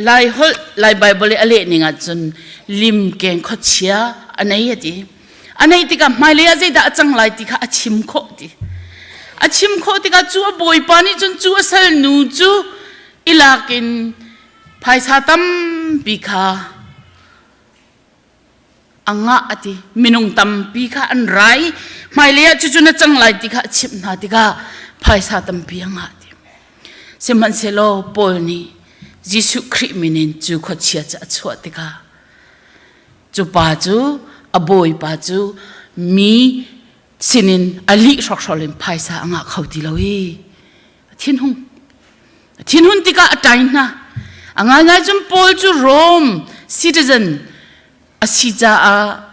Speaker 7: Lai holh Lai Bible i a leh ning ahcun limkeng khuachia a nei a ti. A neih tikah hmailei ah zeidah a cang lai ti kha a chim khawh ti. A chim khawh tikah cu a bawipa nih cun cu a salnu cu i lak in phaisa tampi kha a ngah a ti. Minung tampi kha an rai hmailei ah cucu na cang lai ti kha a chimh hna tikah phaisa tampi a ngah ti. Sihmanhsehlaw Paul nih Jesuh Khrih min in cu khuachia cu a chuah tikah Cu pa cu a bawipa cu mi sinin a lih hrokhrawl in phaisa a ngah kho ti lo i a thinhung. A thinhun tikah a ṭai hna. A ngaingai cun Paul cu Rome citizen a si caah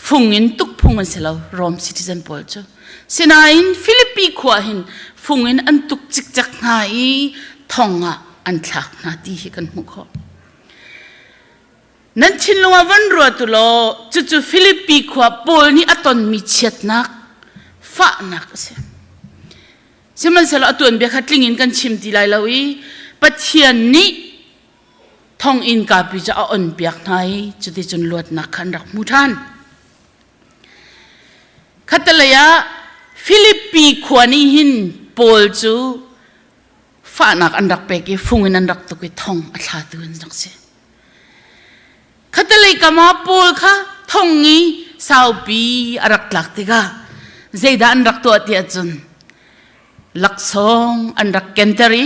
Speaker 7: fung in tuk phung an si lo Rome citizen pawl cu. Sinain Philippi khua hin fung in an tuk cikcek hna i thong ah an thlak hna ti hi kan hmuh khawh. Nan thinlung ah van ruat u law cucu Filipi khua Paul nih a tonmi chiatnak, fahnak a si. Sihmanhsehlaw a tuanbia kha tling in kan chim ti lai lo i Pathian nih thonginn kapi cu a onpiak hna i cuticun luatnak kha an rak hmu ṭhan. Khattelei ah Filipi khua nih hin Paul cu fahnak an rak pek i fung in an rak tuk i thong a thlatu an rak si. Khattelei kam ah Paul kha thong i saupi a rak tlak tikah zeidah an rak tuah ti ahcun laksawng an rak kenter i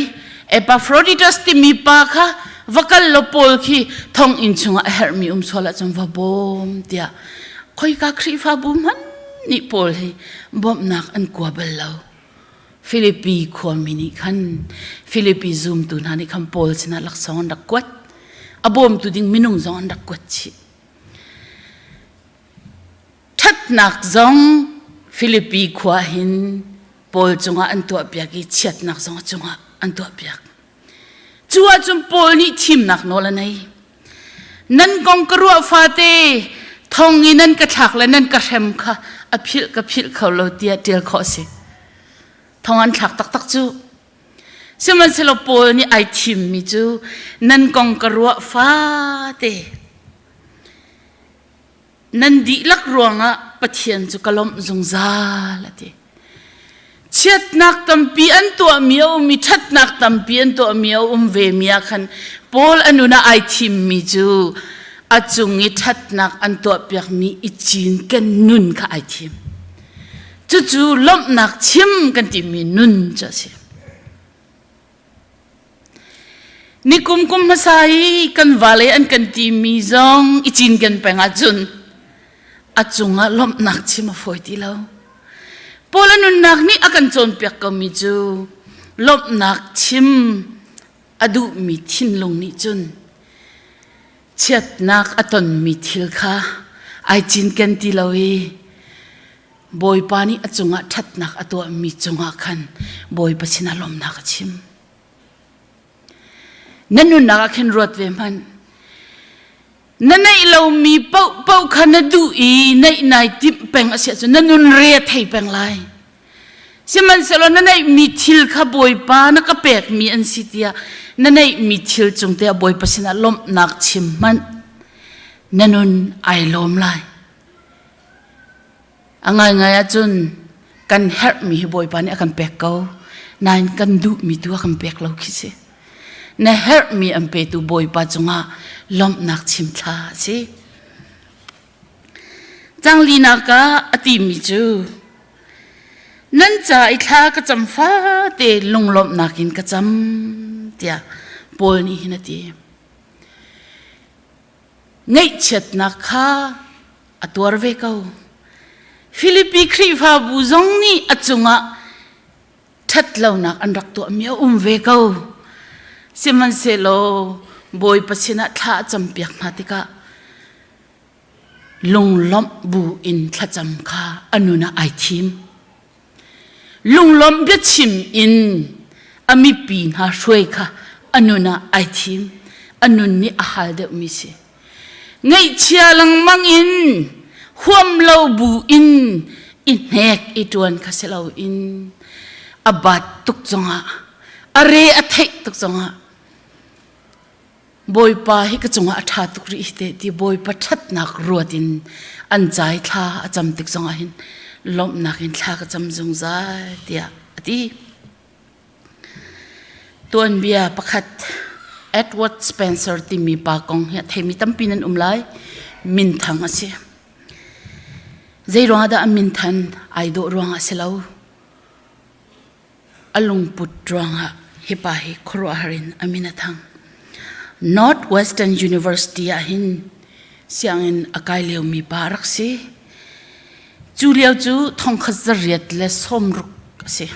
Speaker 7: Epaphroditus timi pa kha va kal law Paul khi thonginn chungah a herhmi um sual ahcun va bawm tiah khoika Khrihfabu hmanh nih Paul hi bawmhnak an kua bal lo. Filipi khuami nih khan Filipi zumtu hna nih khan Paul sinah laksawng an rak kuat. A bawmtu ding minung zong an rak kuat chih. Ṭhatnak zong Filipi khua hin Paul cungah an tuahpiak i chiatnak zong a cungah an tuahpiak. Cu ahcun Paul nih thimnak nawl a nei. Nan kong ka ruah fate thong i nan ka thlak le nan ka hrem kha a philh ka philh kho lo tiah ṭial khawh a si. Thong an thlak taktak cu. Sihmanhsehlaw Paul nih ai thimmi cu nan kong ka ruah fate Nan dihlak ruangah Pathian cu ka lawmh zungzal a ti. Chiatnak tampi an tuahmi a um i ṭhatnak tampi an tuahmi a um vemi ah khan Paul a nun ah ai thimmi cu a cung i ṭhatnak an tuahpiakmi i cinken nun kha ai thim. Cucu lawmhnak chim kan timi nun cu a si. Nikum kum hmasa i kan vale an kan timi zong i cinken peng ahcun a cungah lawmhnak chim a fawi ti lo. Paul a nunnak nih a kan cawnpiak komi cu lawmhnak chim a duhmi thinlung nih cun chiatnak a tonmi thil kha ai cinken ti lo i Bawipa nih a cungah ṭhatnak a tuahmi cungah khan Bawipa sinah lawmhnak a chim. Na nunnak ah khin ruat ve hmanh. Na neih lomi paohpaoh kha na duh i neih nai timh peng a si ahcun na nun re a thei peng lai. Sihmanhsehlaw na neihmi thil kha Bawipa na ka pekmi an si tiah na neihmi thil cung te ah Bawipa sinah lawmhnak chim hmanh. Na nun ai lawm lai. A ngaingai ahcun kan herhmi hi Bawipa nih a kan pek ko. Nain kan duhmi tu a kan pek lo khi si. Na herhmi an petu Bawipa cungah lawmhnak chim thla a si. Canglinak ah a timi cu. Nan ca i thla ka cam fate lunglawmhnak in ka cam tiah Paul nih hin a ti. Ngaihchiatnak kha a tuar ve ko. Filipi Khrihfabu zong nih a cungah ṭhatlonak an rak tuahmi a um ve ko. Sihmanhsehlaw Bawipa sinah thla a campiak hna tikah lunglawmh bu in thlacam kha a nun ah ai thim. Lunglawmh biachim in a mipi hna hruai kha a nun ah ai thim. A nun nih a hal deuhmi si. Ngaihchia lengmang in huam lo bu in i hnek i ṭuan kha si loin a bat tuk zongah a re a theih tuk zongah Bawipa hi ka cungah a ṭha tuk rih hi te ti Bawipa ṭhatnak ruat in an cai thla a cam tik zongah hin lawmhnak in thla ka cam zungzal tiah a ti. Tuanbia pakhat Edward Spencer timi pa kong hi a theimi tampi nan um lai. Minthang a si. Zei ruangah dah a minthan? Ai dawh ruangah a si lo. A lungput ruangah hi pa hi khuaruahhar in a min a thang. Northwestern University ah hin sianginn a kai liomi pa a rak si. Cu lio cu thongkhat zariat le sawmruk a si.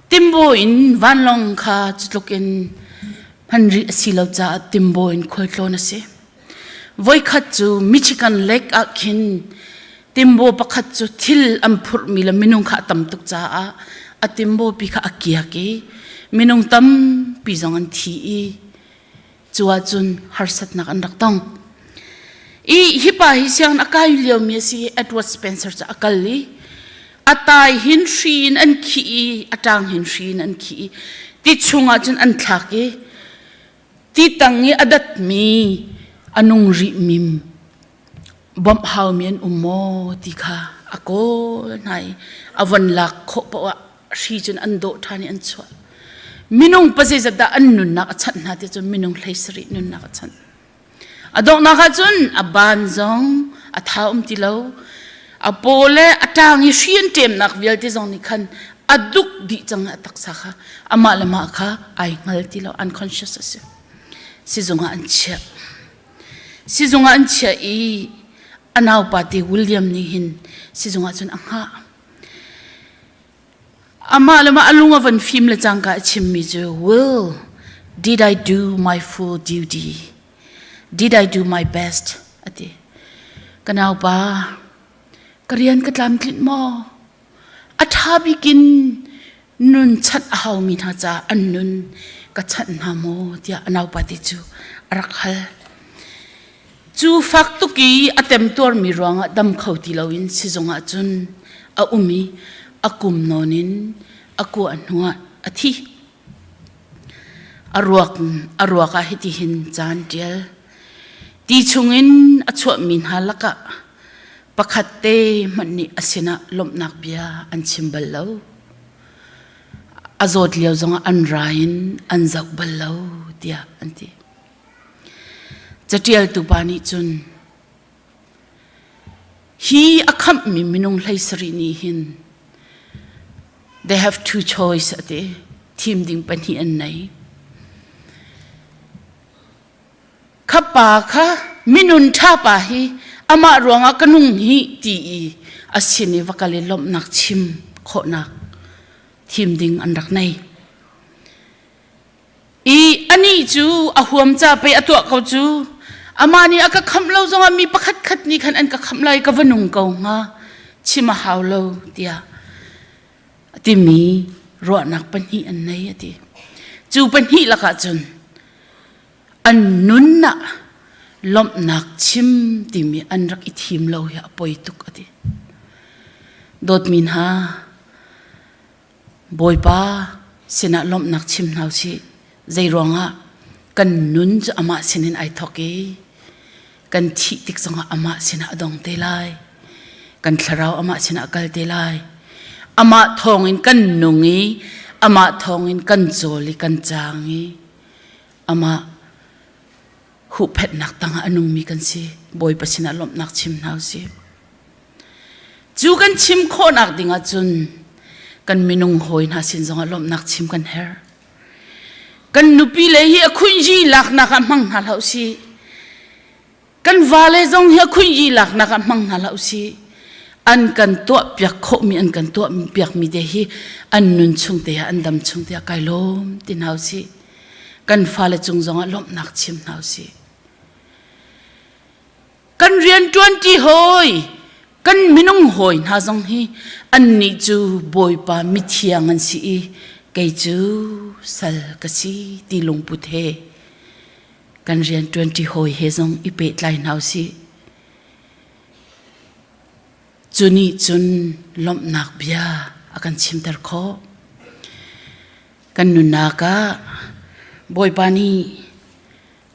Speaker 7: Timbo in vanlawng kha cutluk in hman rih a si lo caah Timbo in khualtlawn a si. Voikhat cu Michigan Lake ah khin Timbo pakhat cu thil an phurhmi le minung kha a tam tuk caah a Timbo pi kha a kiak i minung tampi zong an thi i Cu ahcun harsatnak an rak tong. I hi pa hi sianginn a kai liomi a si i Edward Spencer cu a kal i a tai hin hri in an khih i a ṭang hin hri in an khih i ti chungah cun an thlak i ti tang i a datmi a nung rihmi bawmh haumi an um maw ti kha a kawl hna i a von lak khawh paoh ah hri cun an dawh ṭhan i an chuah. Minung pa zeizat dah an nunnak a chanh hna ti cun minung 17 nunnak a chanh. A donghnak ah cun a ban zong a tha um ti lo. A paw le a ṭang i hri an ṭemnak vialte zong nih khan a duk dih cang a taksa kha amah le mah kha ai hngal ti lo unconscious a si. Sizung ah an chiah. Sizung ah an chiah i a naupa te William nih hin sizung ah cun a hngah. Amah le mah a lung a van fim le cangka a chimmi cu Will, did I do my full duty? Did I do my best? a ti. Ka naupa, ka rian ka tlamtlinh maw? A ṭha bik in nun chanh a haumi hna caah an nun ka chanh hna maw tiah a naupa te cu a rak hal. Cu fak tuk i a temtuarmi ruangah dam kho ti loin sizung ah cun a um i a kum nawn in a kuah hnuah a thi. A ruak, a ruak ah hitihin caan ṭial. Ti chungin a chuahmi hna lakah pakhat te hmanh nih a sinah lawmhnak bia an chim bal lo. A zawt lio zongah an ra in an zoh bal lo tiah an ti. Caṭialtu pa nih cun hi a khamhmi minung 17 nih hin they have two choice a ti thim ding pahnih an nei. Kha pa kha minun ṭha pa hi amah ruangah ka nung hi ti i a sin i va kal i lawmhnak chim khawhnak thim ding an rak nei. I anih cu a huam ca pei a tuah ko cu amah nih a ka khamh lo zongah mi pakhat khat nih khan an ka khamh lai ka va nung ko hnga chim a hau lo tiah a timi ruahnak pahnih an nei a ti. Cu pahnih lakah cun an nun ah lawmhnak chim timi an rak i thim lo hi a poi tuk a ti. Dawtmi hna, Bawipa sinah lawmhnak chim hna usih. Zei ruangah kan nun cu amah sinin ai thawk i kan thih tik zongah amah sinah a dong te lai. Kan thlarau amah sinah a kal te lai. Amah thawngin kan nung i amah thawngin kan cawl i kan caang i amah huhphenhnak tangah a nungmi kan si. Bawipa sinah lawmhnak chim hna usih. Cu kan chim khawhnak ding ahcun kan minung hawi hna sin zongah lawmhnak chim kan herh. Kan nupi le hi a khunji laknak ah hmang hna hlah usih. Kan vale zong hi a khunji laknak ah hmang hna hlah usih. An kan tuah piak khawhmi an kan tuah piakmi te hi an nun chung te ah an dam chung te ah kai lawm ti hna usih. Kan fale cung zongah lawmhnak chim hna usih. Kan rianṭuanṭi hawi, kan minung hawi hna zong hi annih cu Bawipa mithiang an si i kei cu sal ka si ti lungput he kan rianṭuanṭi hawi he zong i pehtlai hna usih. Cu nih cun lawmhnak bia a kan chimter khawh. Kan nunnak ah Bawipa nih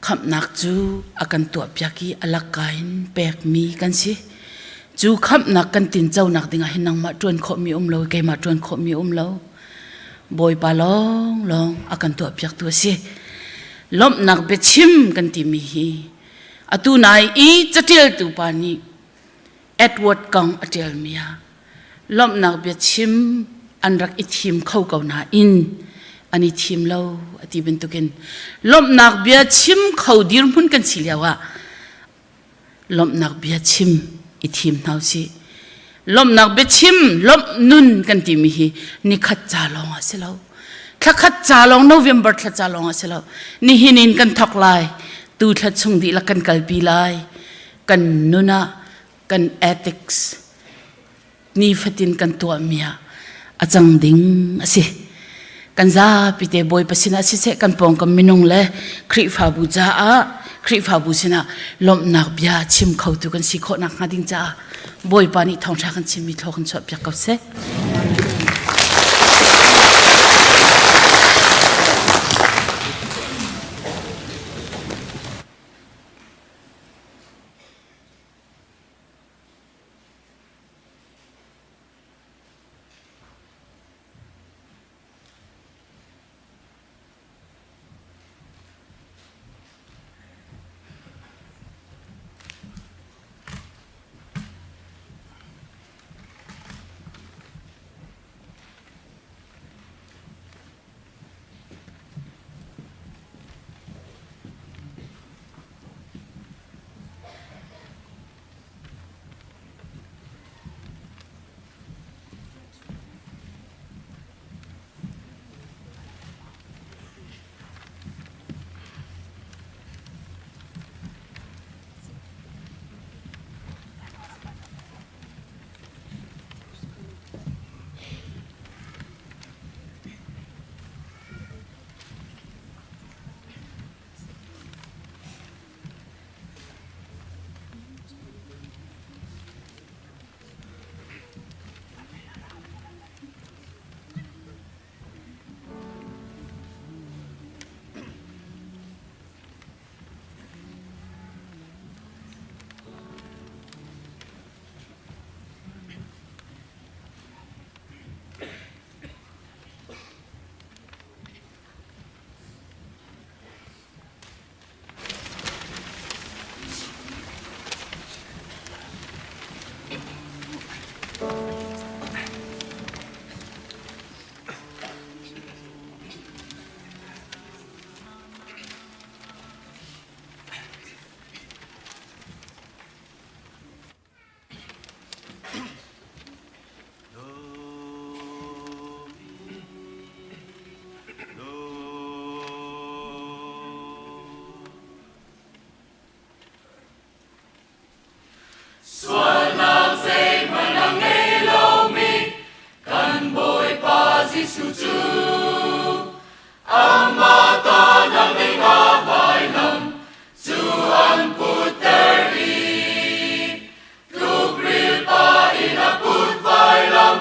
Speaker 7: Khamhnak cu a kan tuahpiak i a lakka in pekmi kan si. Cu khamhnak kan tinconak dingah hin nangmah ṭuan khawhmi um lo, keimah ṭuan khawhmi um lo. Bawipa lawnglawng a kan tuahpiaktu a si. Lawmhnak biachim kan timi hi atu nai i caṭialtu pa nih Edward kong a ṭialmi ah lawmhnak biachim an rak i thim kho ko nain an i thim lo a ti bantukin lawmhnak bia chim kho dirhmun kan si lio ah lawmhnak bia chim i thim hna usih. Lawmhnak biachim lawmh nun kan timi hi nikhat ca lawng a si lo. Thlakhat ca lawng November thla ca lawng a si lo. Nihin in kan thawk lai. Tu thla chung dihlak kan kalpi lai. Kan nun ah kan ethics nifatin kan tuahmi ah a cang ding a si. Kan zapi te Bawipa sinah siseh kan pawngkam minung le Khrihfabu caah Khrihfabu sinah lawmhnak bia chim khotu kan si khawh nakhnga ding caah Bawipa nih thawngṭha kan chimmi thlaw kan chuahpiak ko seh.
Speaker 6: Sualnak zeihmanh a ngei lomi kan Bawipa Jesuh cu amah tahnak dingah vailam cu an putter i Tlukril pa in a put vailam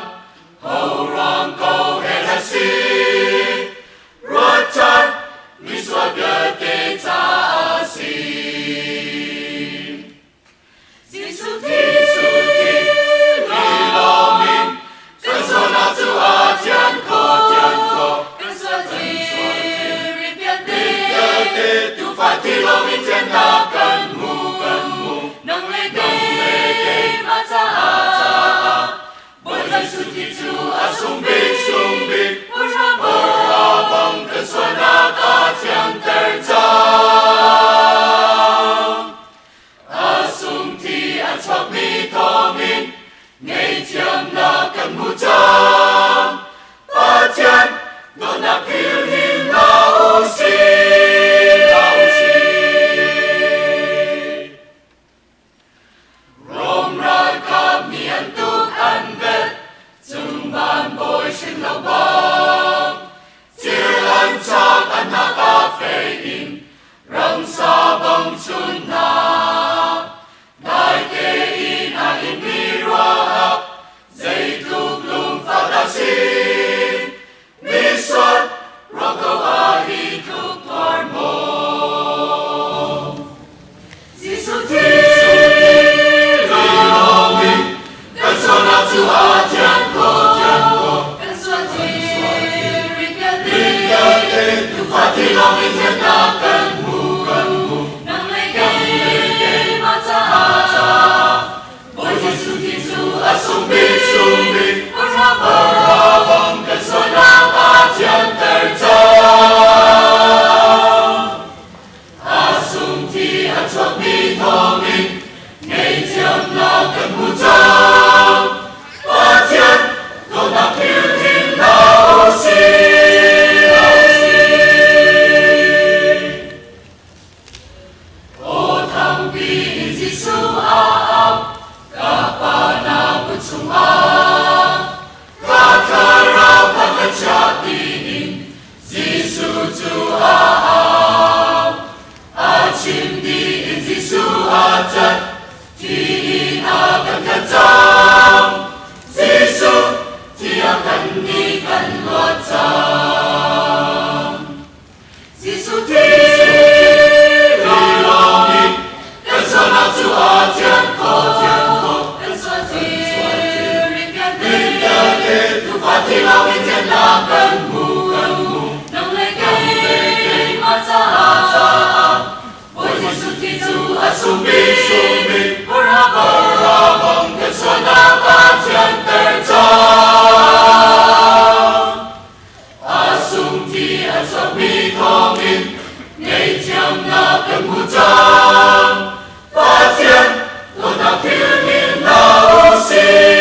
Speaker 6: ho ruang ko hen a si ruatchan misual vialte caah a si. Jesuh thi lawm in kan sualnak cu a thian khawh thian khawh kan sual thilri vialte tuufa thi lawm in thiannak kan hmu kan hmu nang le keimah caah. Dawtnak thil hin hna u sih, hna u sih. Rom ralkap nih an tuk an velh, cung van bawi hrim lo bang. Thil an chak an nak a fei in, ramsa bang chun hna. Dai tein a inmi ruahak, zeitluk lungfak dah si. Misual ruang ko ah hi tluk tuar maw? Jesuh thi lawng in kan sualnak cu a thian khawh. Kan sual thil rit vialte tuufa thi lawng in thiannak kan hmu. Nang le keimah caah Bawi Jesuh thi cu a sung bik. Ora bang kan sualnak a thianter cang. A sung thi a chuakmi thawngin ngaihthiamnak kan hmu cang. Pathian dawtnak thil hin hna u sih. Aw thangpi in Jesuh a au, ka Pa na kut chungah. Ka thlarau kha ka chiah tiin Jesuh cu a au. A chim dih in Jesuh a cat, thi in a kan khat cang. Jesuh, thiang kan nih kan luat cang. Jesuh thi lawng in kan sualnak cu a thian khawh. Kan sual thil rit vialte Tuufa thi lawng in thiannak kan hmu. Nang le keimah caah Bawi Jesuh thi cu a sung bik. Ora bang kan sualnak a thianter cang. A sung ti a chuakmi thawngin ngaihthiamnak kan hmu cang. Pathian dawtnak thil hin hna u sih.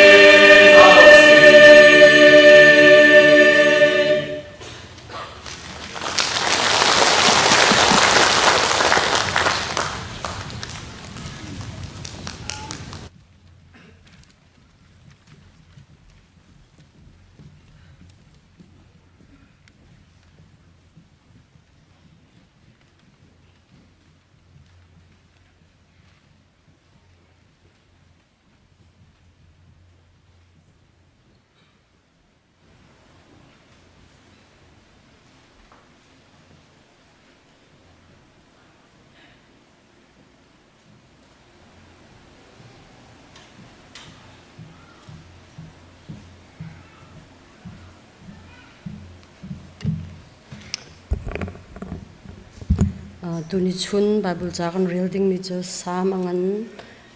Speaker 8: Tuni chun Bible ca kan rel dingmi cu Salm a ngan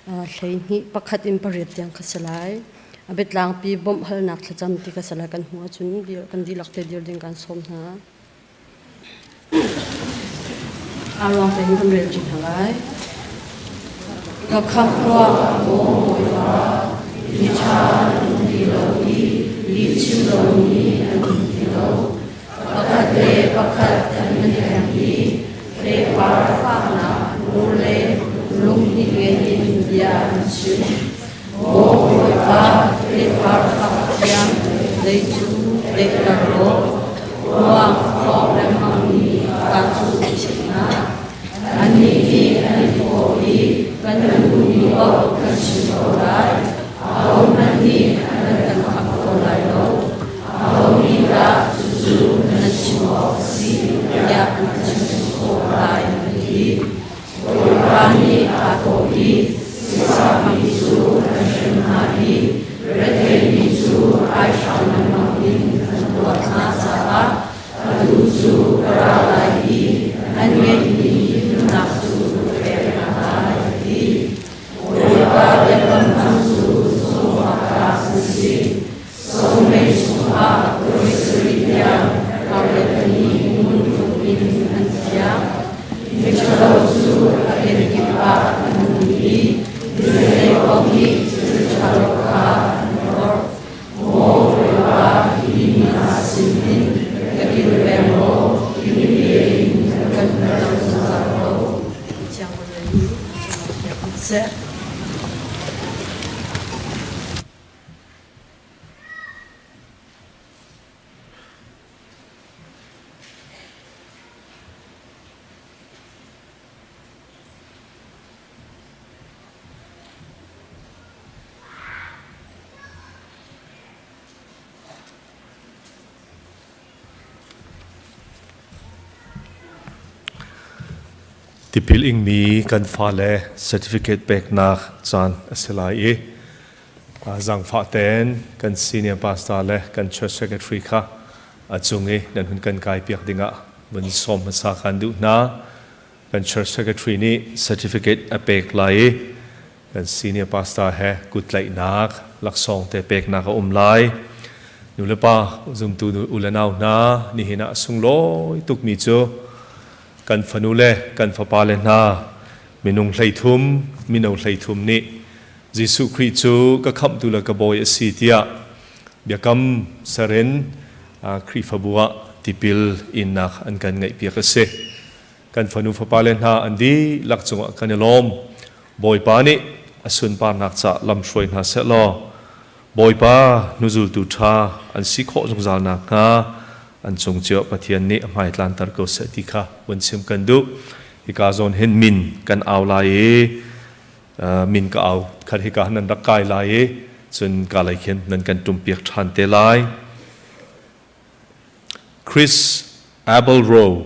Speaker 8: 12 pakhat in pariat tiang kha si lai. A biatlangpi bawmh halnak thlacam ti kha si lai kan hmuh ahcun kan dihlak te dir ding kan sawm hna. Aa ruang tein kan rel ṭi hna lai. Ka khamh tuah, maw Bawipa, miṭha an um ti lo i lihchim lomi an um ti lo. Pakhat le pakhat an i hleng i theipar fahnak ngur le lunghnih ngei in bia an chim. Maw Bawipa, theipar fak thiang lei cu daihter law ruang khawh lengmangmi ka cu chim hna. Annih nih an i thawh i kan duhmi paoh kan chim ko lai. Ahohmanh nih an kan kham kho lai lo. Aho nih dah cucu nan chim awk a si tiah an chim khawh lai an ti. Bawipa nih aa thawh i sifakmi cu an hrem hna i retheimi cu aihram lengmang in an tuah hna caah atu cu ka ra lai i an ngeihmi himnak cu ka pek hna lai, a ti. Bawipa biakam cu zumhawk tlak an si. Somei chungah uri sarih tiang kar le pahnih ngun in an thiang. Miṭhalo cu a kenkip ah an um i minlei paoh nih thil ṭhalo kha an hlorh. Maw Bawipa, hi mi hna sinin ka ke
Speaker 9: seh.
Speaker 3: Tipil ingmi kan fale certificate peknak caan a si lai i zaangfah tein kan senior pastor le kan church secretary kha a cung i nan hun kan kai piak dingah vun sawm hmasa kan duh hna. Kan church secretary nih certificate a pek lai i kan senior pastor he kuttlaihnak laksawng te peknak a um lai. Nu le pa zumtu u le nau hna nihin ah sunglawi tukmi cu kan fanu le kan fapa le hna minung 33 mino 33 nih Jesuh Khrih cu ka khamhtu le ka bawi a si tiah biakam sarin Khrihfabu ah tipil innak an kan ngeihpiak a si. Kan fanu fapale hna an dihlak cungah kan i lawm. Bawipa nih a sunparnak ca lamhruai hna seh law Bawipa hnuzultu ṭha an si khawh zungzal nakhnga an cung cio Pathian nih a hmaitlanter ko seh ti kha vun chim kan duh. Hika zawn hin min kan au lai i min ka au khat hika nan rak kai lai i cun ka lei khin nan kan ṭumpiak ṭhan te lai. Chris Abel Rowe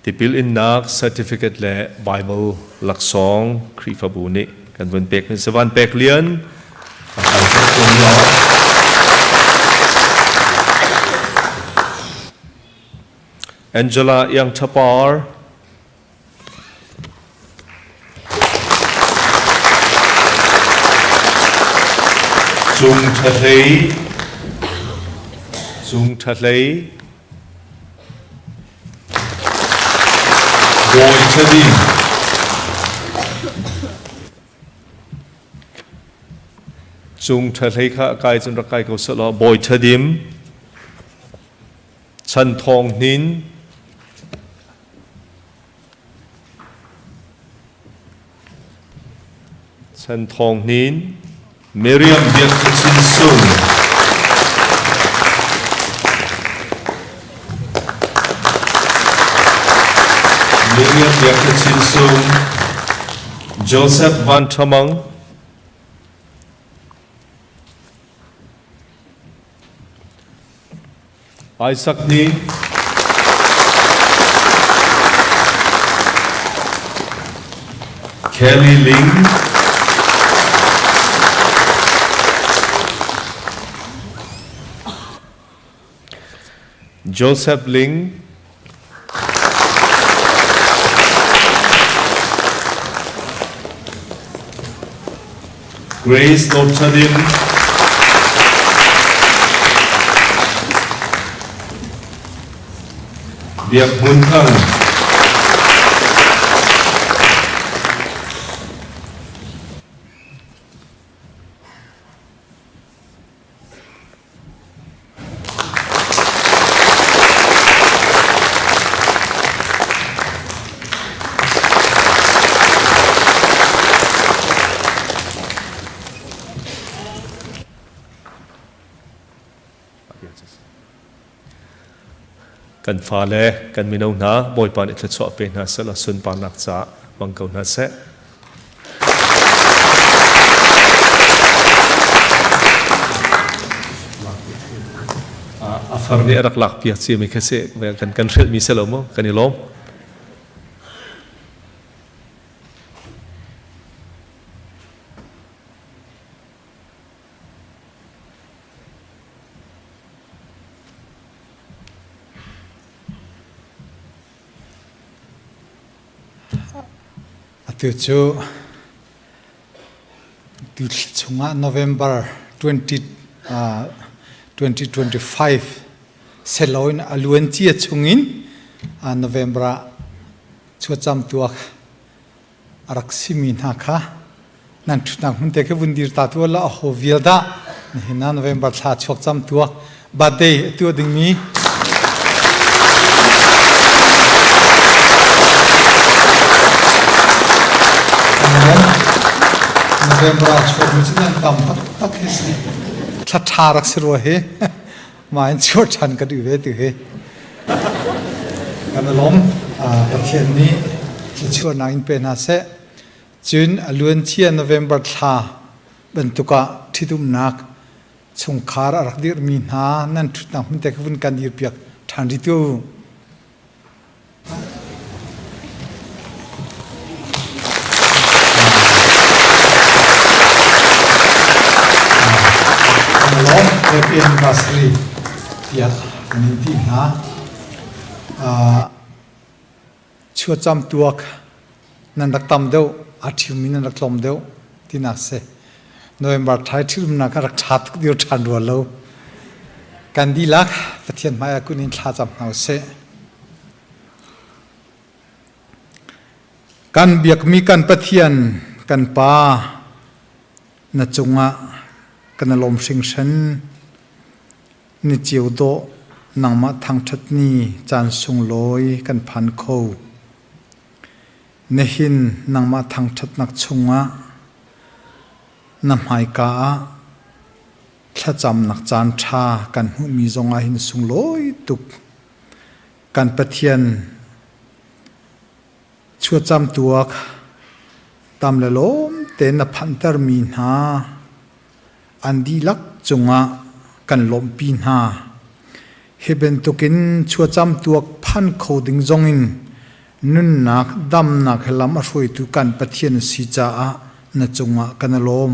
Speaker 3: Tipil innak certificate le Bible laksawng Khrihfabu nih kan vun pek ni Savan pek lian Angela Yang Thapar Cung ṭha hlei Cung ṭha hlei Bawi ṭha ding Cung ṭha hlei kha kai cun rak kai ko seh law Bawi ṭha dim Chan Thawng Hnin Chan Thawng Hnin Miriam Biak Chin Sung Miriam Biak Chin Sung Joseph Van Thamang Isaac nih Kelly Ling Joseph Ling Grace Lawmchadim Biak Hmun Thang Kan fale, kan mino hna, Bawipa nih thluachuah pe hna seh law sunparnak caah hmang ko hna seh. A far nih a rak lak piak cia mi kha si kan kan hrilh mi si lo mu kan i lawm.
Speaker 10: Atu cu tuthli chungah November 20, 2025 seloin a luancia chungin November ah chuacham tuak a rak simi hna kha nan ṭhutnak hmun te khi vun dir ta tu la aho vial dah nihin ah November thla chuak cam tuak birthday a tuah dingmi. November ah chuakmi cu nan tam taktak hi si. Thla ṭha rak si rua hi. Mah in chuah ṭhan ka duh ve tu hi. Kan i lawm. Pathian nih thluachuahnak in pe hna seh. Cun a luancia November thla bantuk ah ṭhitumnak chungkhar a rak dirhmi hna nan ṭhutnak hmun te kha vun kan dirpiak ṭhan rih tu. Lawm happy anniversary tiah kan in ti hna. Chuacam tuak nan rak tam deuh, aa ṭhiummi nan rak tlawm deuh tinak si. November thla i ṭhitumnak a rak ṭha tuk dir ṭhan rua lo. Kan dihlak Pathian hmai ah kun in thla cam hna usih. Kan biakmi kan Pathian, kan Pa, na cungah kan i lawm hringhran. Ni cio dawh nangmah thangṭhat ni caan sunglawi kan phan kho. Nihin nangmah thangṭhatnak chungah na hmaika ah thlacamnak caan ṭha kan hmuhmi zongah hin sunglawi tuk. Kan Pathian chuacam tuak tam le lawm tein na phanhtermi hna an dihlak cungah kan lawmhpi hna. Hi bantukin chuacam tuak phan kho ding zongin nunnak damnak he lam a hruaitu kan Pathian a si caah na cungah kan i lawm.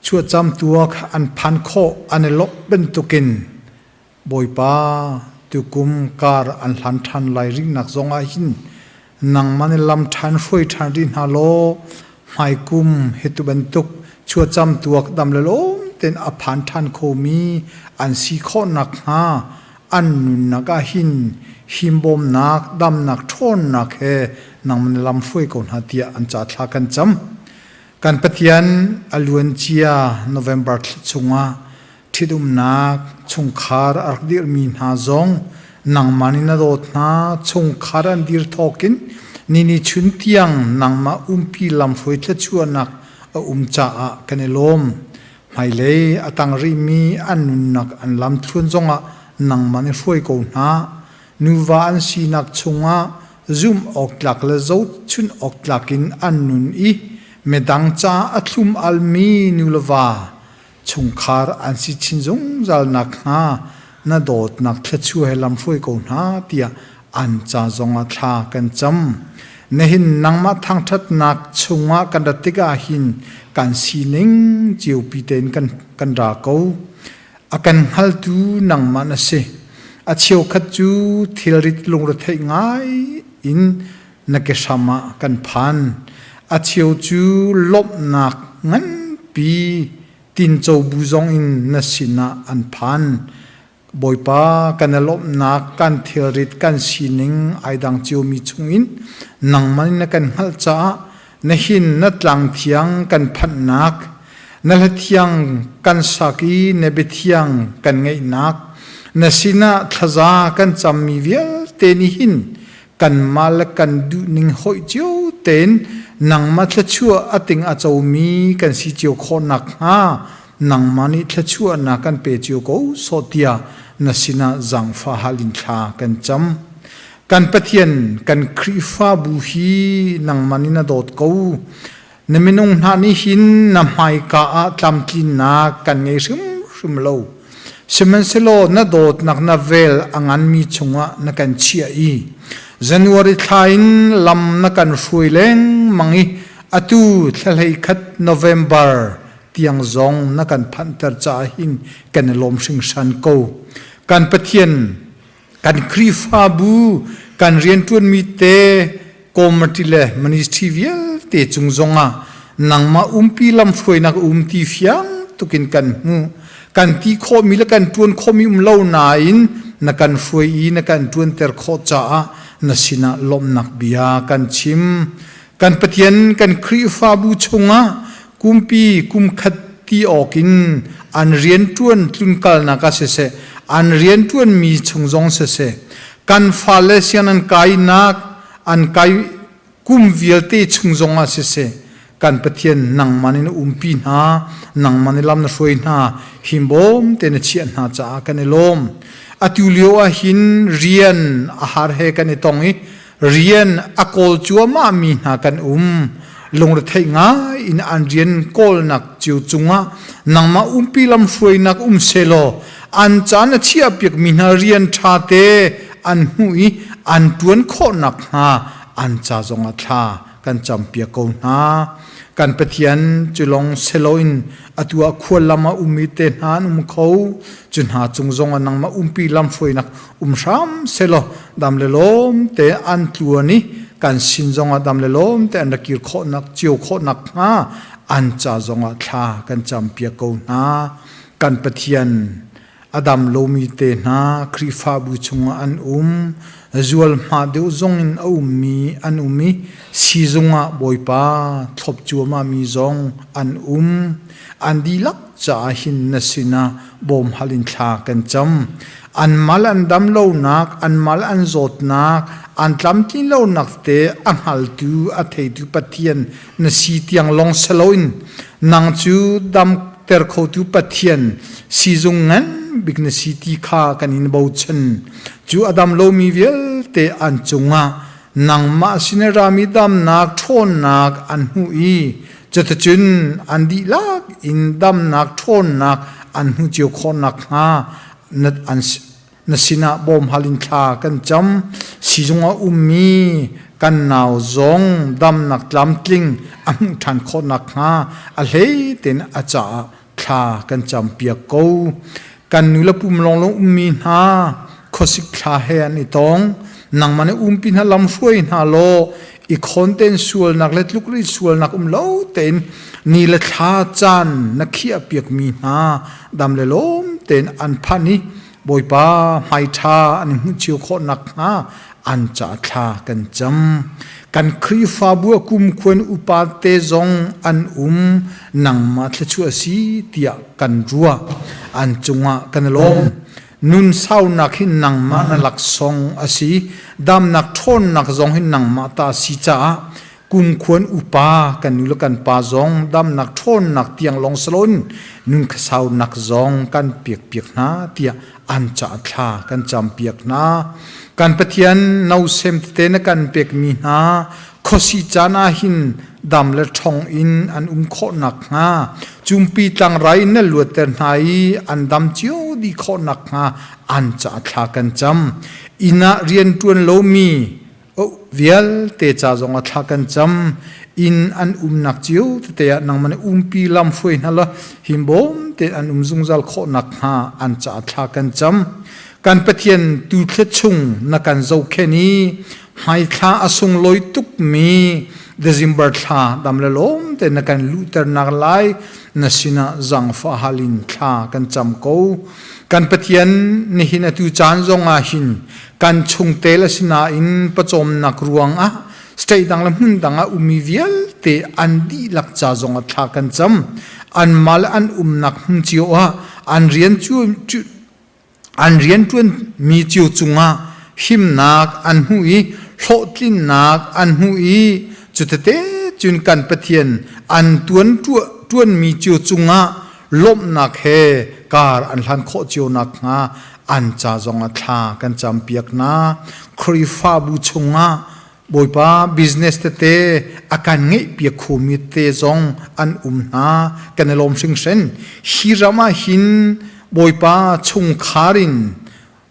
Speaker 10: Chuacam tuak an phan khawh an i lawmh bantukin Bawipa, tukum kar an hlan ṭhan lai rihnak zongah hin nangmah nih lam ṭhan hruai ṭhan rih hna law hmaikum hi tu bantuk chuacam tuak dam le lawm tein a phan ṭhan khomi an si khawh nakhnga an nunnak ah hin himbawmnak damnak ṭhawnnak he nangmah nih lam hruai ko hna tiah an ca thla kan cam. Kan Pathian a luancia November thla chungah ṭhitumnak chungkhar a rak dirhmi hna zong nangmah nih na dawt hna chungkhar an dir thawkin ni ni chun tiang nangmah umpi lamhruai thluachuahnak a um caah kan i lawm. Hmailei a tang rihmi an nunnak an lamthluan zongah nangmah nih hruai ko hna. Nuva an sinak chungah zumh awk tlak le zohchunh awk tlak in an nun i midang ca a thlum almi nu le va chungkhar an si chin zungzal nakhnga na dawtnak thluachuah he lamhruai ko hna tiah an ca zongah thla kan cam. Nihin nangmah thangṭhatnak chungah kan rat tikah hin kan sining ciopi tein kan, kan ra ko. A kan hngaltu nangmah na si. A cheukhat cu thilrit lungretheih ngai in na ke hram ah kan phan. A cheu cu lawmhnak nganpi tinco bu zong in na sinah an phan. Bawipa kan i lawmhnak kan thilrit kan sining ai dang ciomi chungin nangmah na kan hngalh caah nihin na tlang thiang kan phanhnak na hla thiang kan sak i na biathiang kan ngaihnak na sinah thlaza kan cammi vialte nih hin kanmah le kan duhning hoih cio tein nangmah thluachuah a ting a comi kan si cio khawh nakhnga nangmah nih thluachuahnak kan pe cio ko sawh tiah na sinah zaangfah hal in thla kan cam. Kan Pathian kan Khrihfabu hi nangmah nih na dawt ko. Na minung hna nih hin na hmaika ah tlamtlinnak kan ngei hrimhrim lo. Sihmanhsehlaw na dawtnak na vel a nganmi chungah na kan chiah i January thla in lam na kan hruai lengmang i atu thlahlei khat November tiang zong na kan phanhter caah hin kan i lawm hringhran ko. Kan Pathian kan Khrihfabu kan rianṭuanmi te committee le ministry vialte cung zongah nangmah umpi lamhruainak um ti fiang tukin kan hmu kan ti khawhmi le kan ṭuan khawhmi um lo nain na kan hruai i na kan ṭuanter khawh caah na sinah lawmhnak bia kan chim kan Pathian kan Khrihfabu chungah kumpi kumkhat ti awk in an rianṭuan tlunkalnak ah siseh an rianṭuanmi chung zong siseh kan fale sian an kainak an kai. Kum vialte chung zongah siseh, kan Pathian nangmah nih na umpi hna, nangmah nih lam na hruai hna, himbawm te na chiah hna caah kan i lawm. Atu lio ah hin rian a har he kan i tong i rian a kawl cuahmah mi hna kan um. Lungretheih ngai in an rian kawlnak cio cungah nangmah umpi lam hruainak um selaw an caan a chiahpiak mi hna rian ṭha te an hmuh i an ṭuan khawh nakhnga an ca zongah thla kan campiak ko hna. Kan Pathian cu lawng seloin atu ah khual lam ah ummi te hna an um kho. Cu hna cung zongah nangmah umpi lamhruainak um hram selaw dam le lawm te an tluan i kan sin zongah dam le lawm te an ra kir khawhnak cio khawhnak hnga an ca zongah thla kan campiak ko hna. Kan Pathian a dam lomi te hna Khrihfabu chungah an um. Zualhma deuh zongin a ummi an um i siizung ah Bawipa thlop cuahmahmi zong an um. An dihlak caah hin na sinah bawmhal in thla kan cam. An mal an dam lonak, an mal an zawtnak, an tlamtlin lonak te a hngaltu, a theitu Pathian na si tiang lawng si loin nang cu damter khotu Pathian siizung ngan bik na si ti kha kan in bochan. Cu a dam lomi vialte an cungah nangmah sin a rami damnak ṭhawnnak an hmuh i cuticun an dihlak in damnak ṭhawnnak an hmuh cio khawh nakhnga na an na sinah bawmhal in thla kan cam. Siizung ah ummi kan nau zong damnak tlamtling a hmuh ṭhan khawh nakhnga a hlei tein a caah thla kan campiak ko. Kan nu le pum lawnglawng ummi hna khuasik thla he an i tong. Nangmah nih umpi hna lam hruai hna law i khawn tein sualnak le tlukri sualnak um lo tein ni le thla caan na khiah piakmi hna dam le lawm tein an phanh i Bawipa hmai ṭha an i hmuh cio khawh nakhnga an ca thla kan cam. Kan Khrihfabu a kumkhuan upa te zong an um nangmah thluachuah a si tiah kan ruah. An cungah kan i lawm. Nun saunak hi nangmah na laksawng a si. Damnak ṭhawnnak zong hi nangmah ta a si caah kumkhuan upa kan nu le kan pa zong damnak ṭhawnnak tiang lawng si loin nun khasaunak zong kan piakpiak hna tiah an ca thla kan campiak hna. Kan Pathian nausem tete na kan pekmi hna khuasi caan ah hin dam le ṭhong in an um khawh nakhnga cumpi tlangrai in na luatter hna i an dam cio dih khawh nakhnga an ca thla kan cam. Inn ah rianṭuan lomi vialte ca zong ah thla kan cam. Inn an umnak cio tete ah nangmah nih umpi lam hruai hna law himbawm tein an um zungzal khawh nakhnga an ca thla kan cam. Kan Pathian tu thla chung na kan zohkhenh i hmaithla a sunglawi tukmi December thla dam le lawm te na kan luhternak lai na sinah zaangfah hal in thla kan cam ko. Kan Pathian nihin atu caan zong ah hin kan chungtel a si nain pawcawmnak ruangah state dang le hmun dang ah ummi vialte an dihlak ca zong ah thla kan cam. Anmah le an umnak hmun cio ah an rian cu an rianṭuan mi cio cungah himnak an hmuh i hlawhtlinnak an hmuh i cutete cun kan Pathian an tuan ṭuanmi cio cungah lawmhnak he kar an hlan khawh cio nakhnga an ca zongah thla kan campiak hna. Khrihfabu chungah Bawipa business tete a kan ngeihpiak khomi te zong an um hna kan i lawm hringhran. Hi ram ah hin Bawipa chungkhar in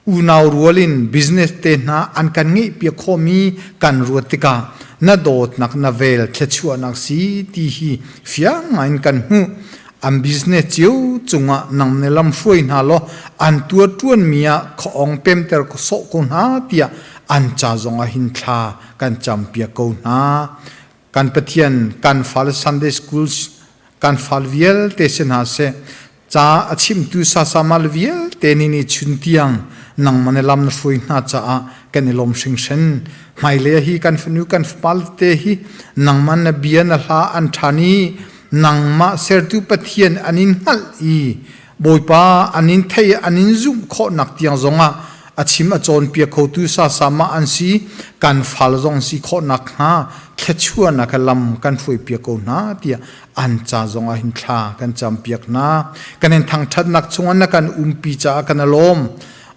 Speaker 10: unau rual in business te hna an kan ngeihpiak khawhmi kan ruat tikah na dawtnak na vel thluachuahnak si ti hi fiang ngai in kan hmuh. An business cio cungah nang ne lam hruai hna law an tuarṭuanmi ah khuaawng pemter sawh ko hna tiah an ca zongah hin thla kan campiak ko hna. Kan Pathian kan fale Sunday School kan fal vialte si hna seh ca a chimtu sasamal vialte ni ni chun tiang nangmah ne lam na hruai hna caah kan i lawm hringhran. Hmailei hi kan fanu kan fapal te hi nangmah na bia na hla an ṭhan i nangmah sertu Pathian an in hngalh i Bawipa an in thei an in zumh khawhnak tiang zongah A chim a cawnpiak khotu sasa mah an si. Kan fal zong si khawh nakhnga thluachuahnak he lam kan hruaipiak ko hna tiah an ca zong ah hin thla kan campiak hna. Kan in thangṭhatnak chungah na kan umpi caah kan i lawm.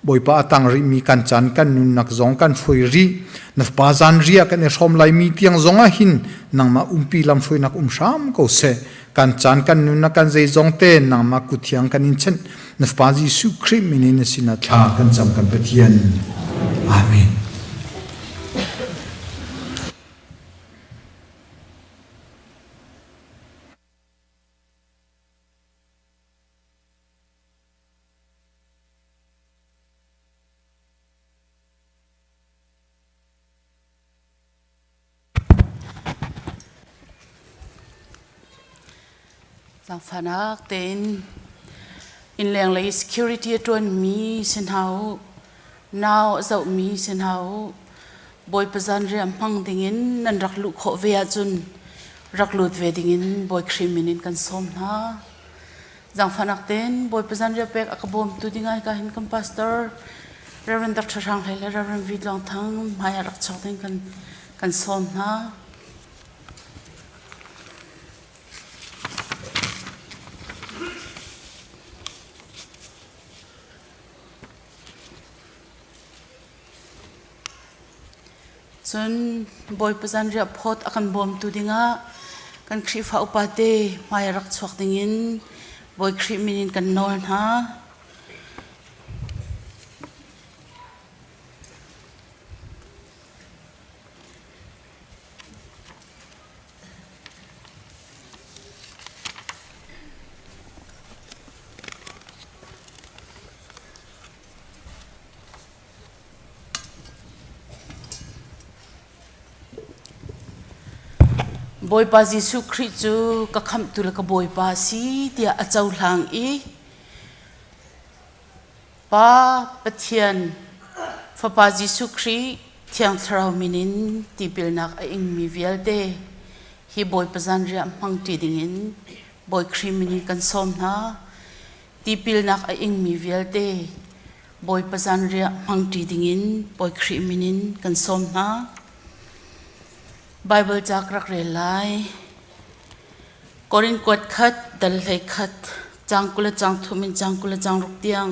Speaker 10: Bawipa a tang rihmi kan caan kan nunnak zong kan hruai rih. Na fapa zan riah kan i hrawm laimi tiang zong ah hin nangmah umpi lamhruainak um hram ko seh. Kan caan kan nunnak kan zeizong te nangmah kut thiang kan in chanh. Na fapa Jesuh Khrih min in na sinah thla kan cam kan Pathian. Amen.
Speaker 7: Zaangfahnak tein innleng lei security a ṭuanmi si hna u, nau a zohmi si hna u, Bawipa zanriah hmang dingin nan rak luh khawh ve ahcun rak lut ve dingin Bawi Khrih min in kan sawm hna. Zaangfahnak tein Bawipa zanriah pek a ka bawmtu ding ah hika hin kan pastor Reverend Dr. Hrang Hlei le Reverend V. Tluang Thang hmai ah rak chuak ding kan kan sawm hna. Cun Bawipa zanriah phawt a kan bawmtu dingah kan Khrihfa upate hmai rak chuak dingin Bawi Khrih min in kan nawl hna. Bawipa Jesuh Khrih cu ka khamhtu le ka Bawipa a si tiah a cohlang i Pa Pathian Fapa Jesuh Khrih Thiang Thlarau min in tipilnak a ingmi vialte hi Bawipa zanriah hmangṭi dingin Bawi Khrih min in kan sawm hna. Tipilnak a ingmi vialte Bawipa zanriah hmangṭi dingin Bawi Khrih min in kan sawm hna. Baibal ca ka rak rel lai. Korin kuat khat, dal hlei khat, caang 20 le caang thum in caang 20 le caang ruk tiang.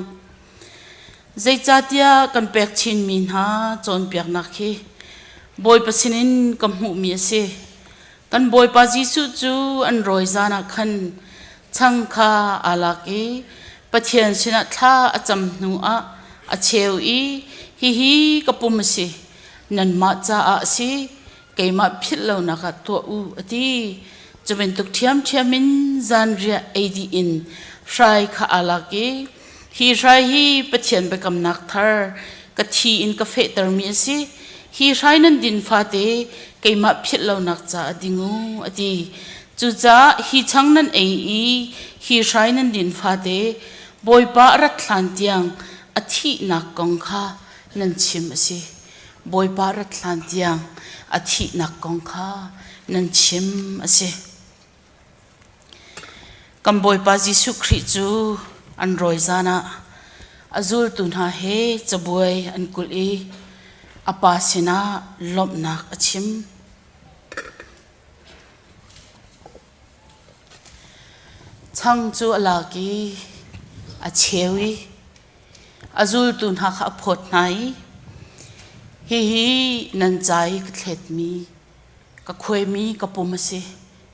Speaker 7: Zeicahtiah kan pek chinmi hna cawnpiaknak hi Bawipa sinin ka hmuhmi a si. Kan Bawipa Jesuh cu an rawi zan ah khan chang kha aa lak i Pathian sinah thla a cam hnuah a cheu i hihi ka pum a si, nanmah caah a si, keimah philh lonak ah tuah u a ti. Cu bantuk ṭhiamṭhiam in zanriah ei dih in hrai kha aa lak i hi hrai hi Pathian biakamnak thar ka thi in ka fehtermi a si. Hi hrai nan din fate keimah philh lonak caah ding u a ti. Cucaah hi chang nan ei i hi hrai nan din fate Bawipa a rat hlan tiang a thihnak kong kha nan chim a si. Bawipa rat hlan tiang a thihnak kong kha nan chim a si. Kan Bawipa Jesuh Khrih cu an rawi zan ah a zultu hna he cabuai an kulh i a Pa sinah lawmhnak a chim. Chang cu a lak i a cheu i a zultu hna kha a phawt hna i, Hihi nan ca i ka thletmi, ka khuaimi ka pum a si,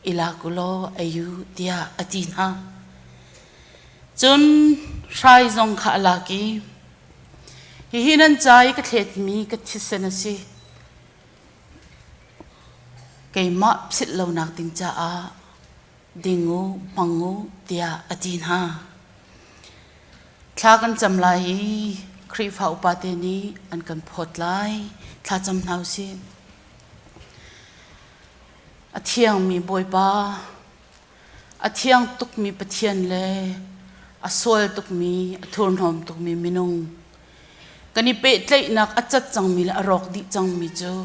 Speaker 7: i lak u law ei u, tiah a ti hna. Cun hrai zong kha a lak i, Hihi nan ca i ka thletmi ka thisen a si. Keimah philh lonak ding caah ding u, hmang u, tiah a ti hna. Thla kan cam lai i Khrihfa upate nih an kan phawt lai. Thla cam hna usih. A thiangmi Bawipa, a thiang tukmi Pathian le a sual tukmi, a thurhnawm tukmi minung kan i pehtlaihnak a cat cangmi le a rawk dih cangmi cu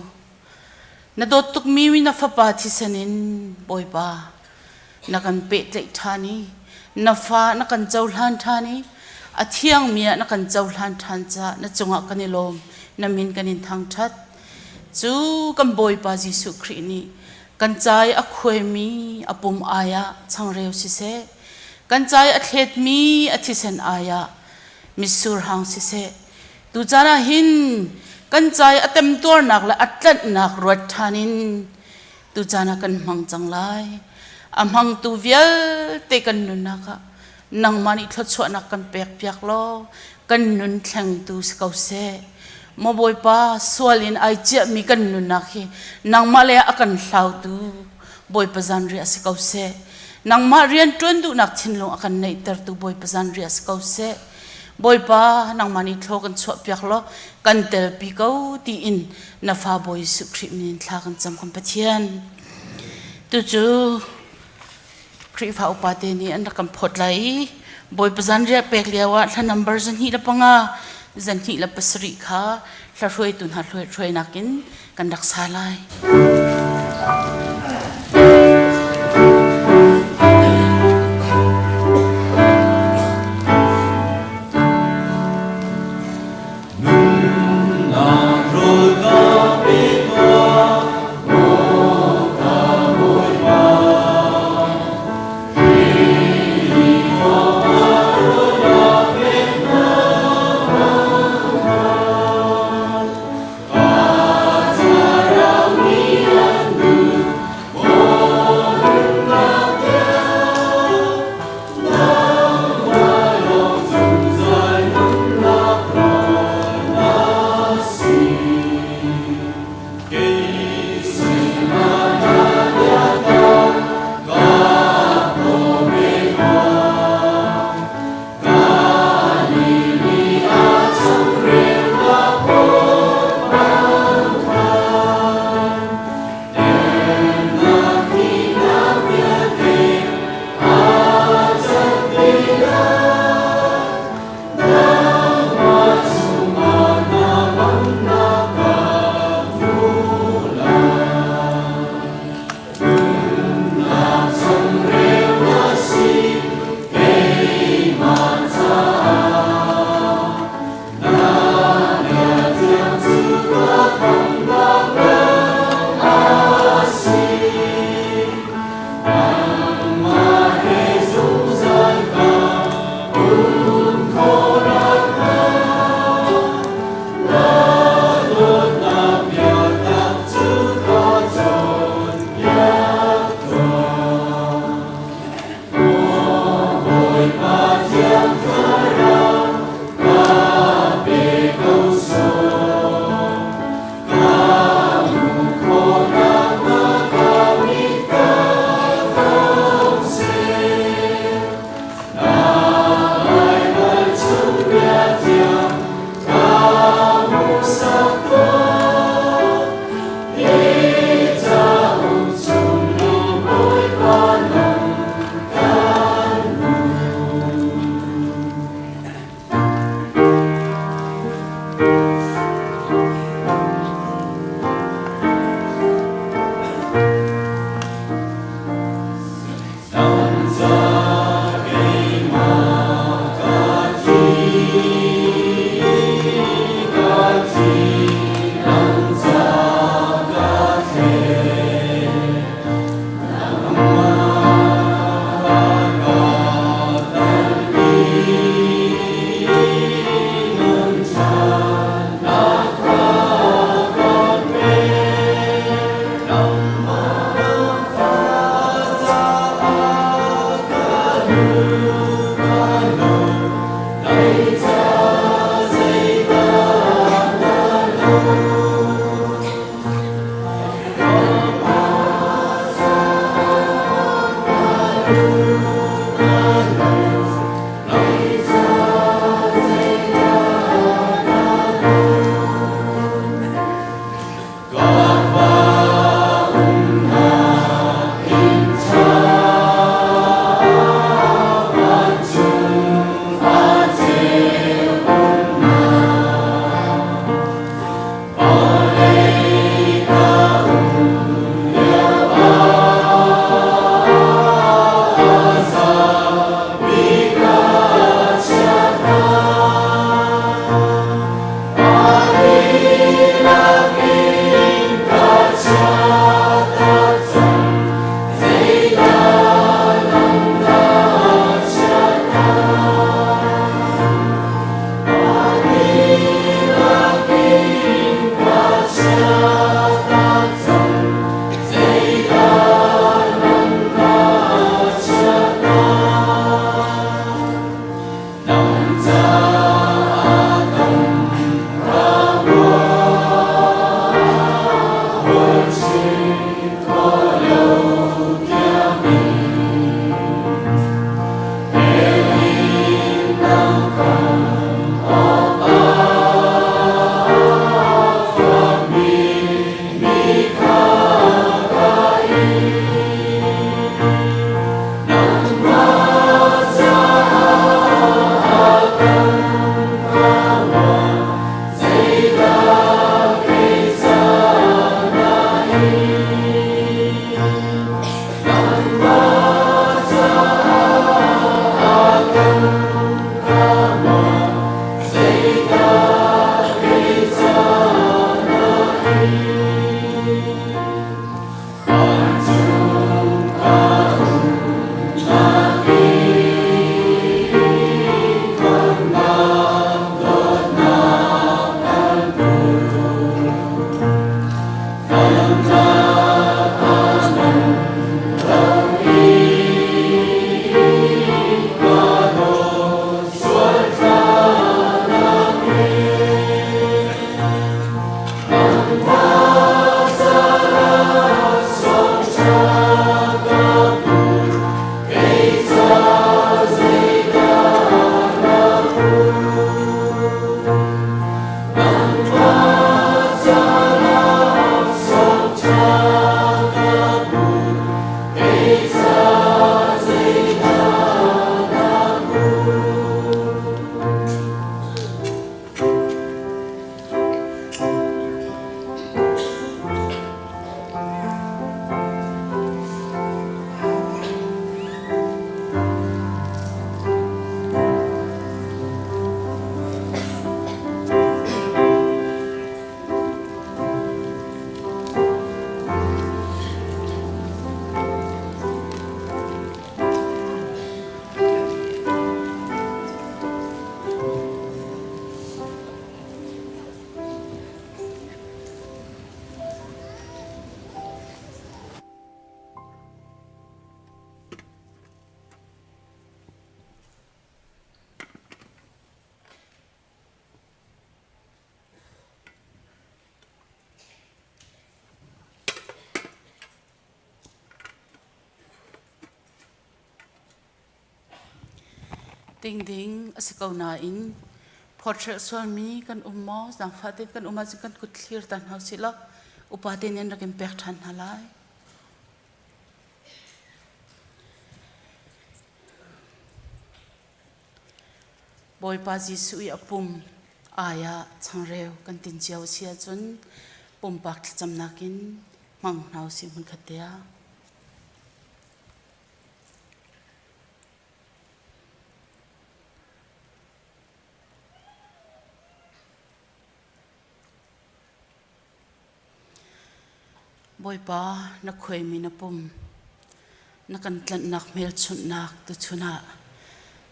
Speaker 7: na dawt tukmi na fapa thisen in Bawipa na kan pehtlaih ṭhan i na fa na kan cohlan ṭhan i. A thiangmi ah na kan cohlan ṭhan caah na cungah kan i lawm, na min kan in thangṭhat. Cu kan Bawipa Jesuh Khrih nih kan ca i a khuaimi a pum ai ah changreu siseh, kan ca i a thletmi a thisen ai ah mitsur hang siseh, tucaan ah hin kan ca i a temtuarnak le a tlanhnak ruat ṭhan in tucaan ah kan hmang cang lai. A hmangtu vialte kan nunnak ah nangmah nih thluachuahnak kan pekpiak law kan nun thlengtu si ko seh. Maw Bawipa, sual in ai ciahmi kan nunnak hi nangmah le a kan hlautu Bawipa zanriah si ko seh. Nangmah rian ṭuan duhnak thinlung a kan neihtertu Bawipa zanriah si ko seh. Bawipa, nangmah nih thlaw kan chuahpiak law kan telpi ko tiin na fa Bawi Jesuh Khrih min in thla kan cam kan Pathian. Tucu Khrihfa upa te nih an rak kan phawt lai i Bawipa zanriah pek lio ah thla number 25 27 kha hla hruaitu hna hruainak in kan rak sa lai.
Speaker 6: Nunnak rawl ka pe tuah, maw ka Bawipa. Khrih thawngah rawl ka peknak nang kha. Ka thlarau nih a.
Speaker 7: Dingding a si ko nain portrait sualmi kan um maw zaangfah tein kan um ahcun kan kut thlir ta hna usih law upa te nih an rak in pek ṭhan hna lai. Bawipa Jesuh i a pum ai ah changreu kan tin cio a si ahcun pumpak thlacamnak in hmang hna usih hmunkhat te ah. Bawipa, na khuaimi na pum, na kan tlanhnak hmelchunhnak tuchun ah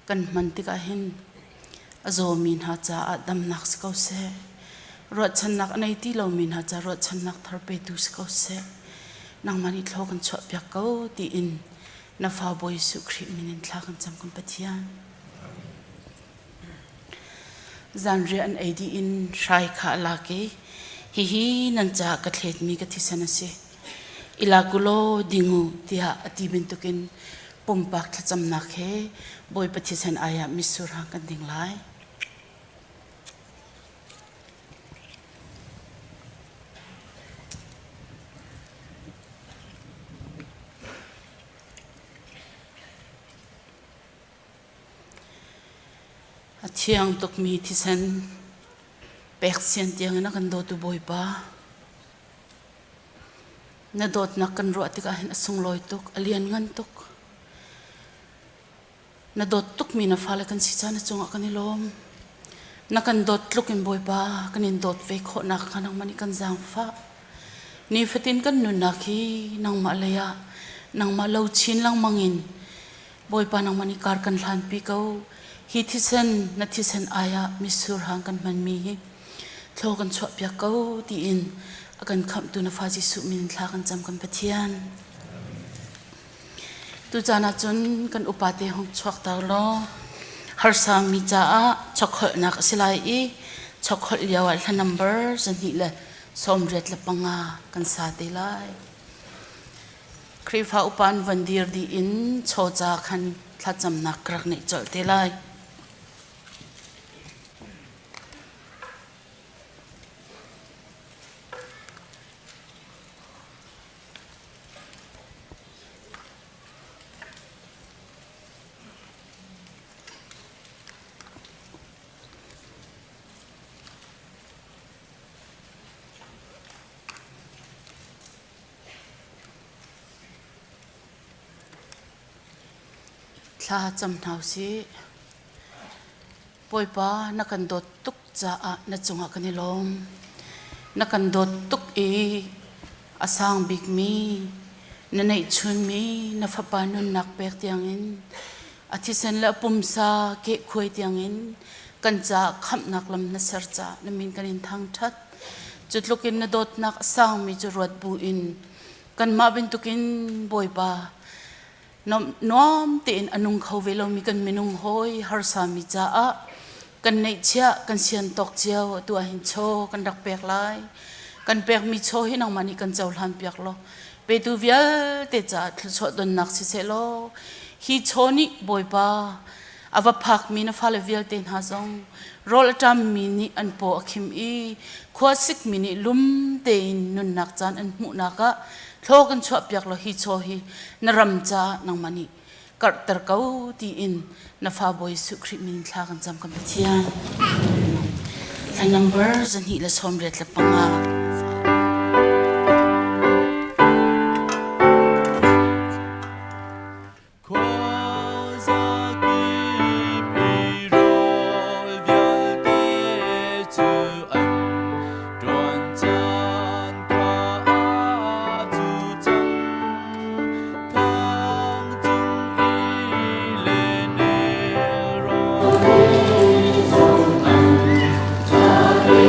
Speaker 7: kan hman tikah hin a zawmi hna caah damnak si ko seh. Ruahchannak a nei ti lomi hna ca ruahchannak thar petu si ko seh. Nangmah nih thlaw kan chuahpiak ko tiin na fa Bawi Jesuh Khrih min in thla kan cam kan Pathian. Zanriah an ei dih in hrai kha a lak i hihi nan caah ka thletmi ka thisen a si. I lak u law ding u tiah a ti bantukin pumpak thlacamnak he Bawipa thisen ai ah mitsur hang kan ding lai. A thiang tukmi thisen pek sian tiangin a kan dawtu Bawipa. Na dawtnak kan ruah tikah hin a sunglawi tuk, a lianngan tuk. Na dawt tukmi na fale kan si caan na cungah kan i lawm. Na kan dawt tluk in Bawipa kan in dawt ve khawhnak kha nangmah nih kan zaangfah. Nifatin kan nunnak hi nangmah lei ah nangmah lo chin lengmang in Bawipa nangmah nih kar kan hlanpi ko. Hi thisen na thisen ai ah mitsur hang kan hmanmi hi thlaw kan chuahpiak ko tiin a kan khamhtu na fa Jesuh min in thla kan cam kan Pathian. Tucaan ah cun kan upa te hong chuak tar law. Harsami caah chokholhnak a si lai i chokholh lio ah hla number 285 kan sa te lai. Khrihfa upa an van dir dih in chawca khan thlacamnak ka rak neih colh te lai. Thla cam hna usih. Bawipa na kan dawt tuk caah na cungah kan i lawm. Na kan dawt tuk i a sang bikmi na neihchunmi na fapa nunnak pek tiangin a thisen le a pumsa kehkhuai tiangin kan caah khamhnak lam na ser caah na min kan in thangṭhat. Cu tluk in na dawtnak a sangmi cu ruat bu in kanmah bantukin Bawipa nuam tein a nung kho ve lomi kan minung hawi harsami caah kan neihchiah kan sian tawk cio atu ahhin chaw kan rak pek lai. Kan pekmi chaw hi nangmah nih kan cohlan piak law petu vialte caah thluachuah donnak siseh law hi chaw nih Bawipa a va phakmi na fale vialte hna zong rawl a ṭammi nih an paw a khim i khua sikmi nih lum tein nunnak caan an hmuhnak ah thlaw kan chuahpiak law hi chaw hi na ram caah nangmah nih karhter ko tiin na fa Bawi Jesuh Khrih min thla kan cam kan Pathian. A number 285.
Speaker 6: Khuazakip i rawl vialte cu an ṭuan caan kha a cu cang. Thlang cung i le nelrawn zong an ṭha te.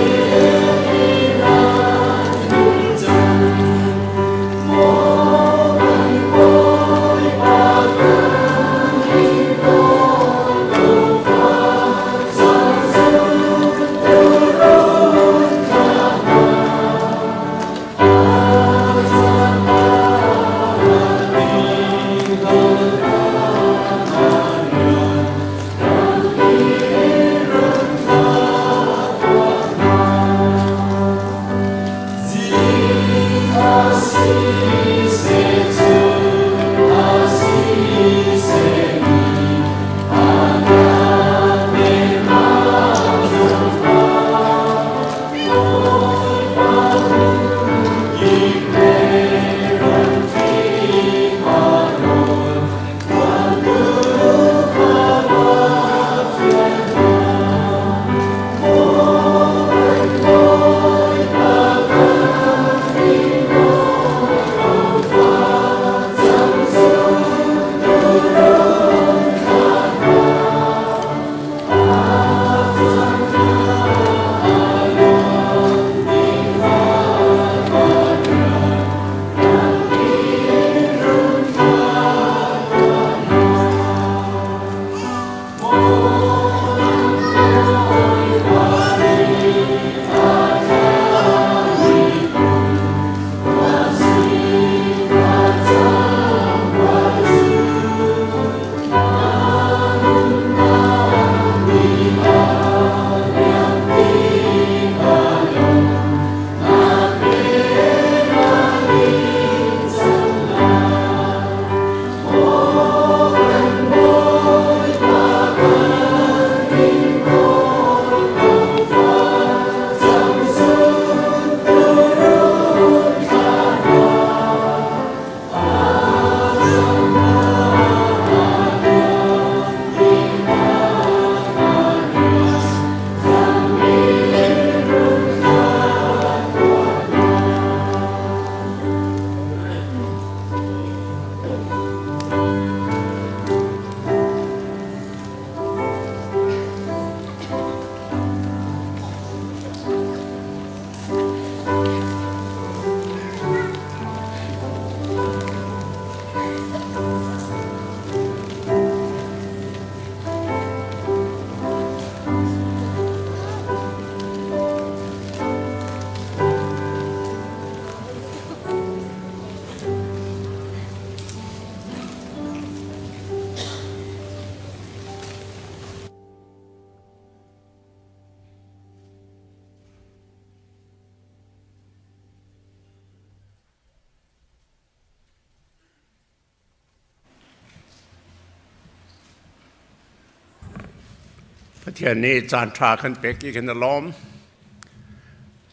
Speaker 9: Pathian nih caan ṭha kan pek i kan i lawm.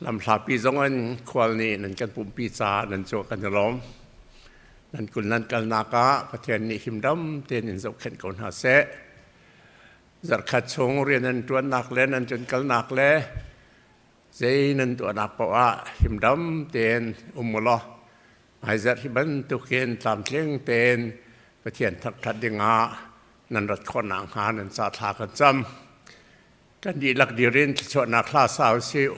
Speaker 9: Lamhlapi zong in khual nih nan kan pumpi caah nan cu kan i lawm. Nan kul nan kalnak ah Pathian nih himdam tein in zohkhenh ko hna seh. Zarhkhat chung rian nan ṭuannak le nan cun kalnak le zei nan tuahnak paoh ah himdam tein um u law hmaizarh hi bantukin tlamtling tein Pathian thangṭhat dingah nan rat khawh nakhnga nan ca thla kan cam. Kan dihlak dir in thluachuahnak hla sa u sih.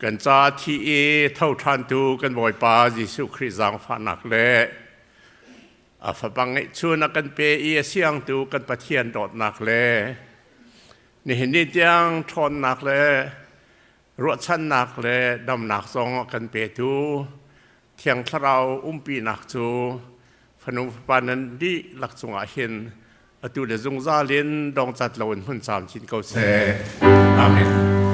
Speaker 9: Kan ca thi i tho ṭhantu kan Bawipa Jesuh Khrih zaangfahnak le a fapa ngeihchun a kan pe i a siangtu kan Pathian dawtnak le nihin ni tiang ṭhawnnak le ruahchannak le damnak zong a kan petu Thiang Thlarau umpinak cu fanu fapa nan dihlak cungah hin atu le zungzal in dongcat loin hmun camcin ko seh. Amen.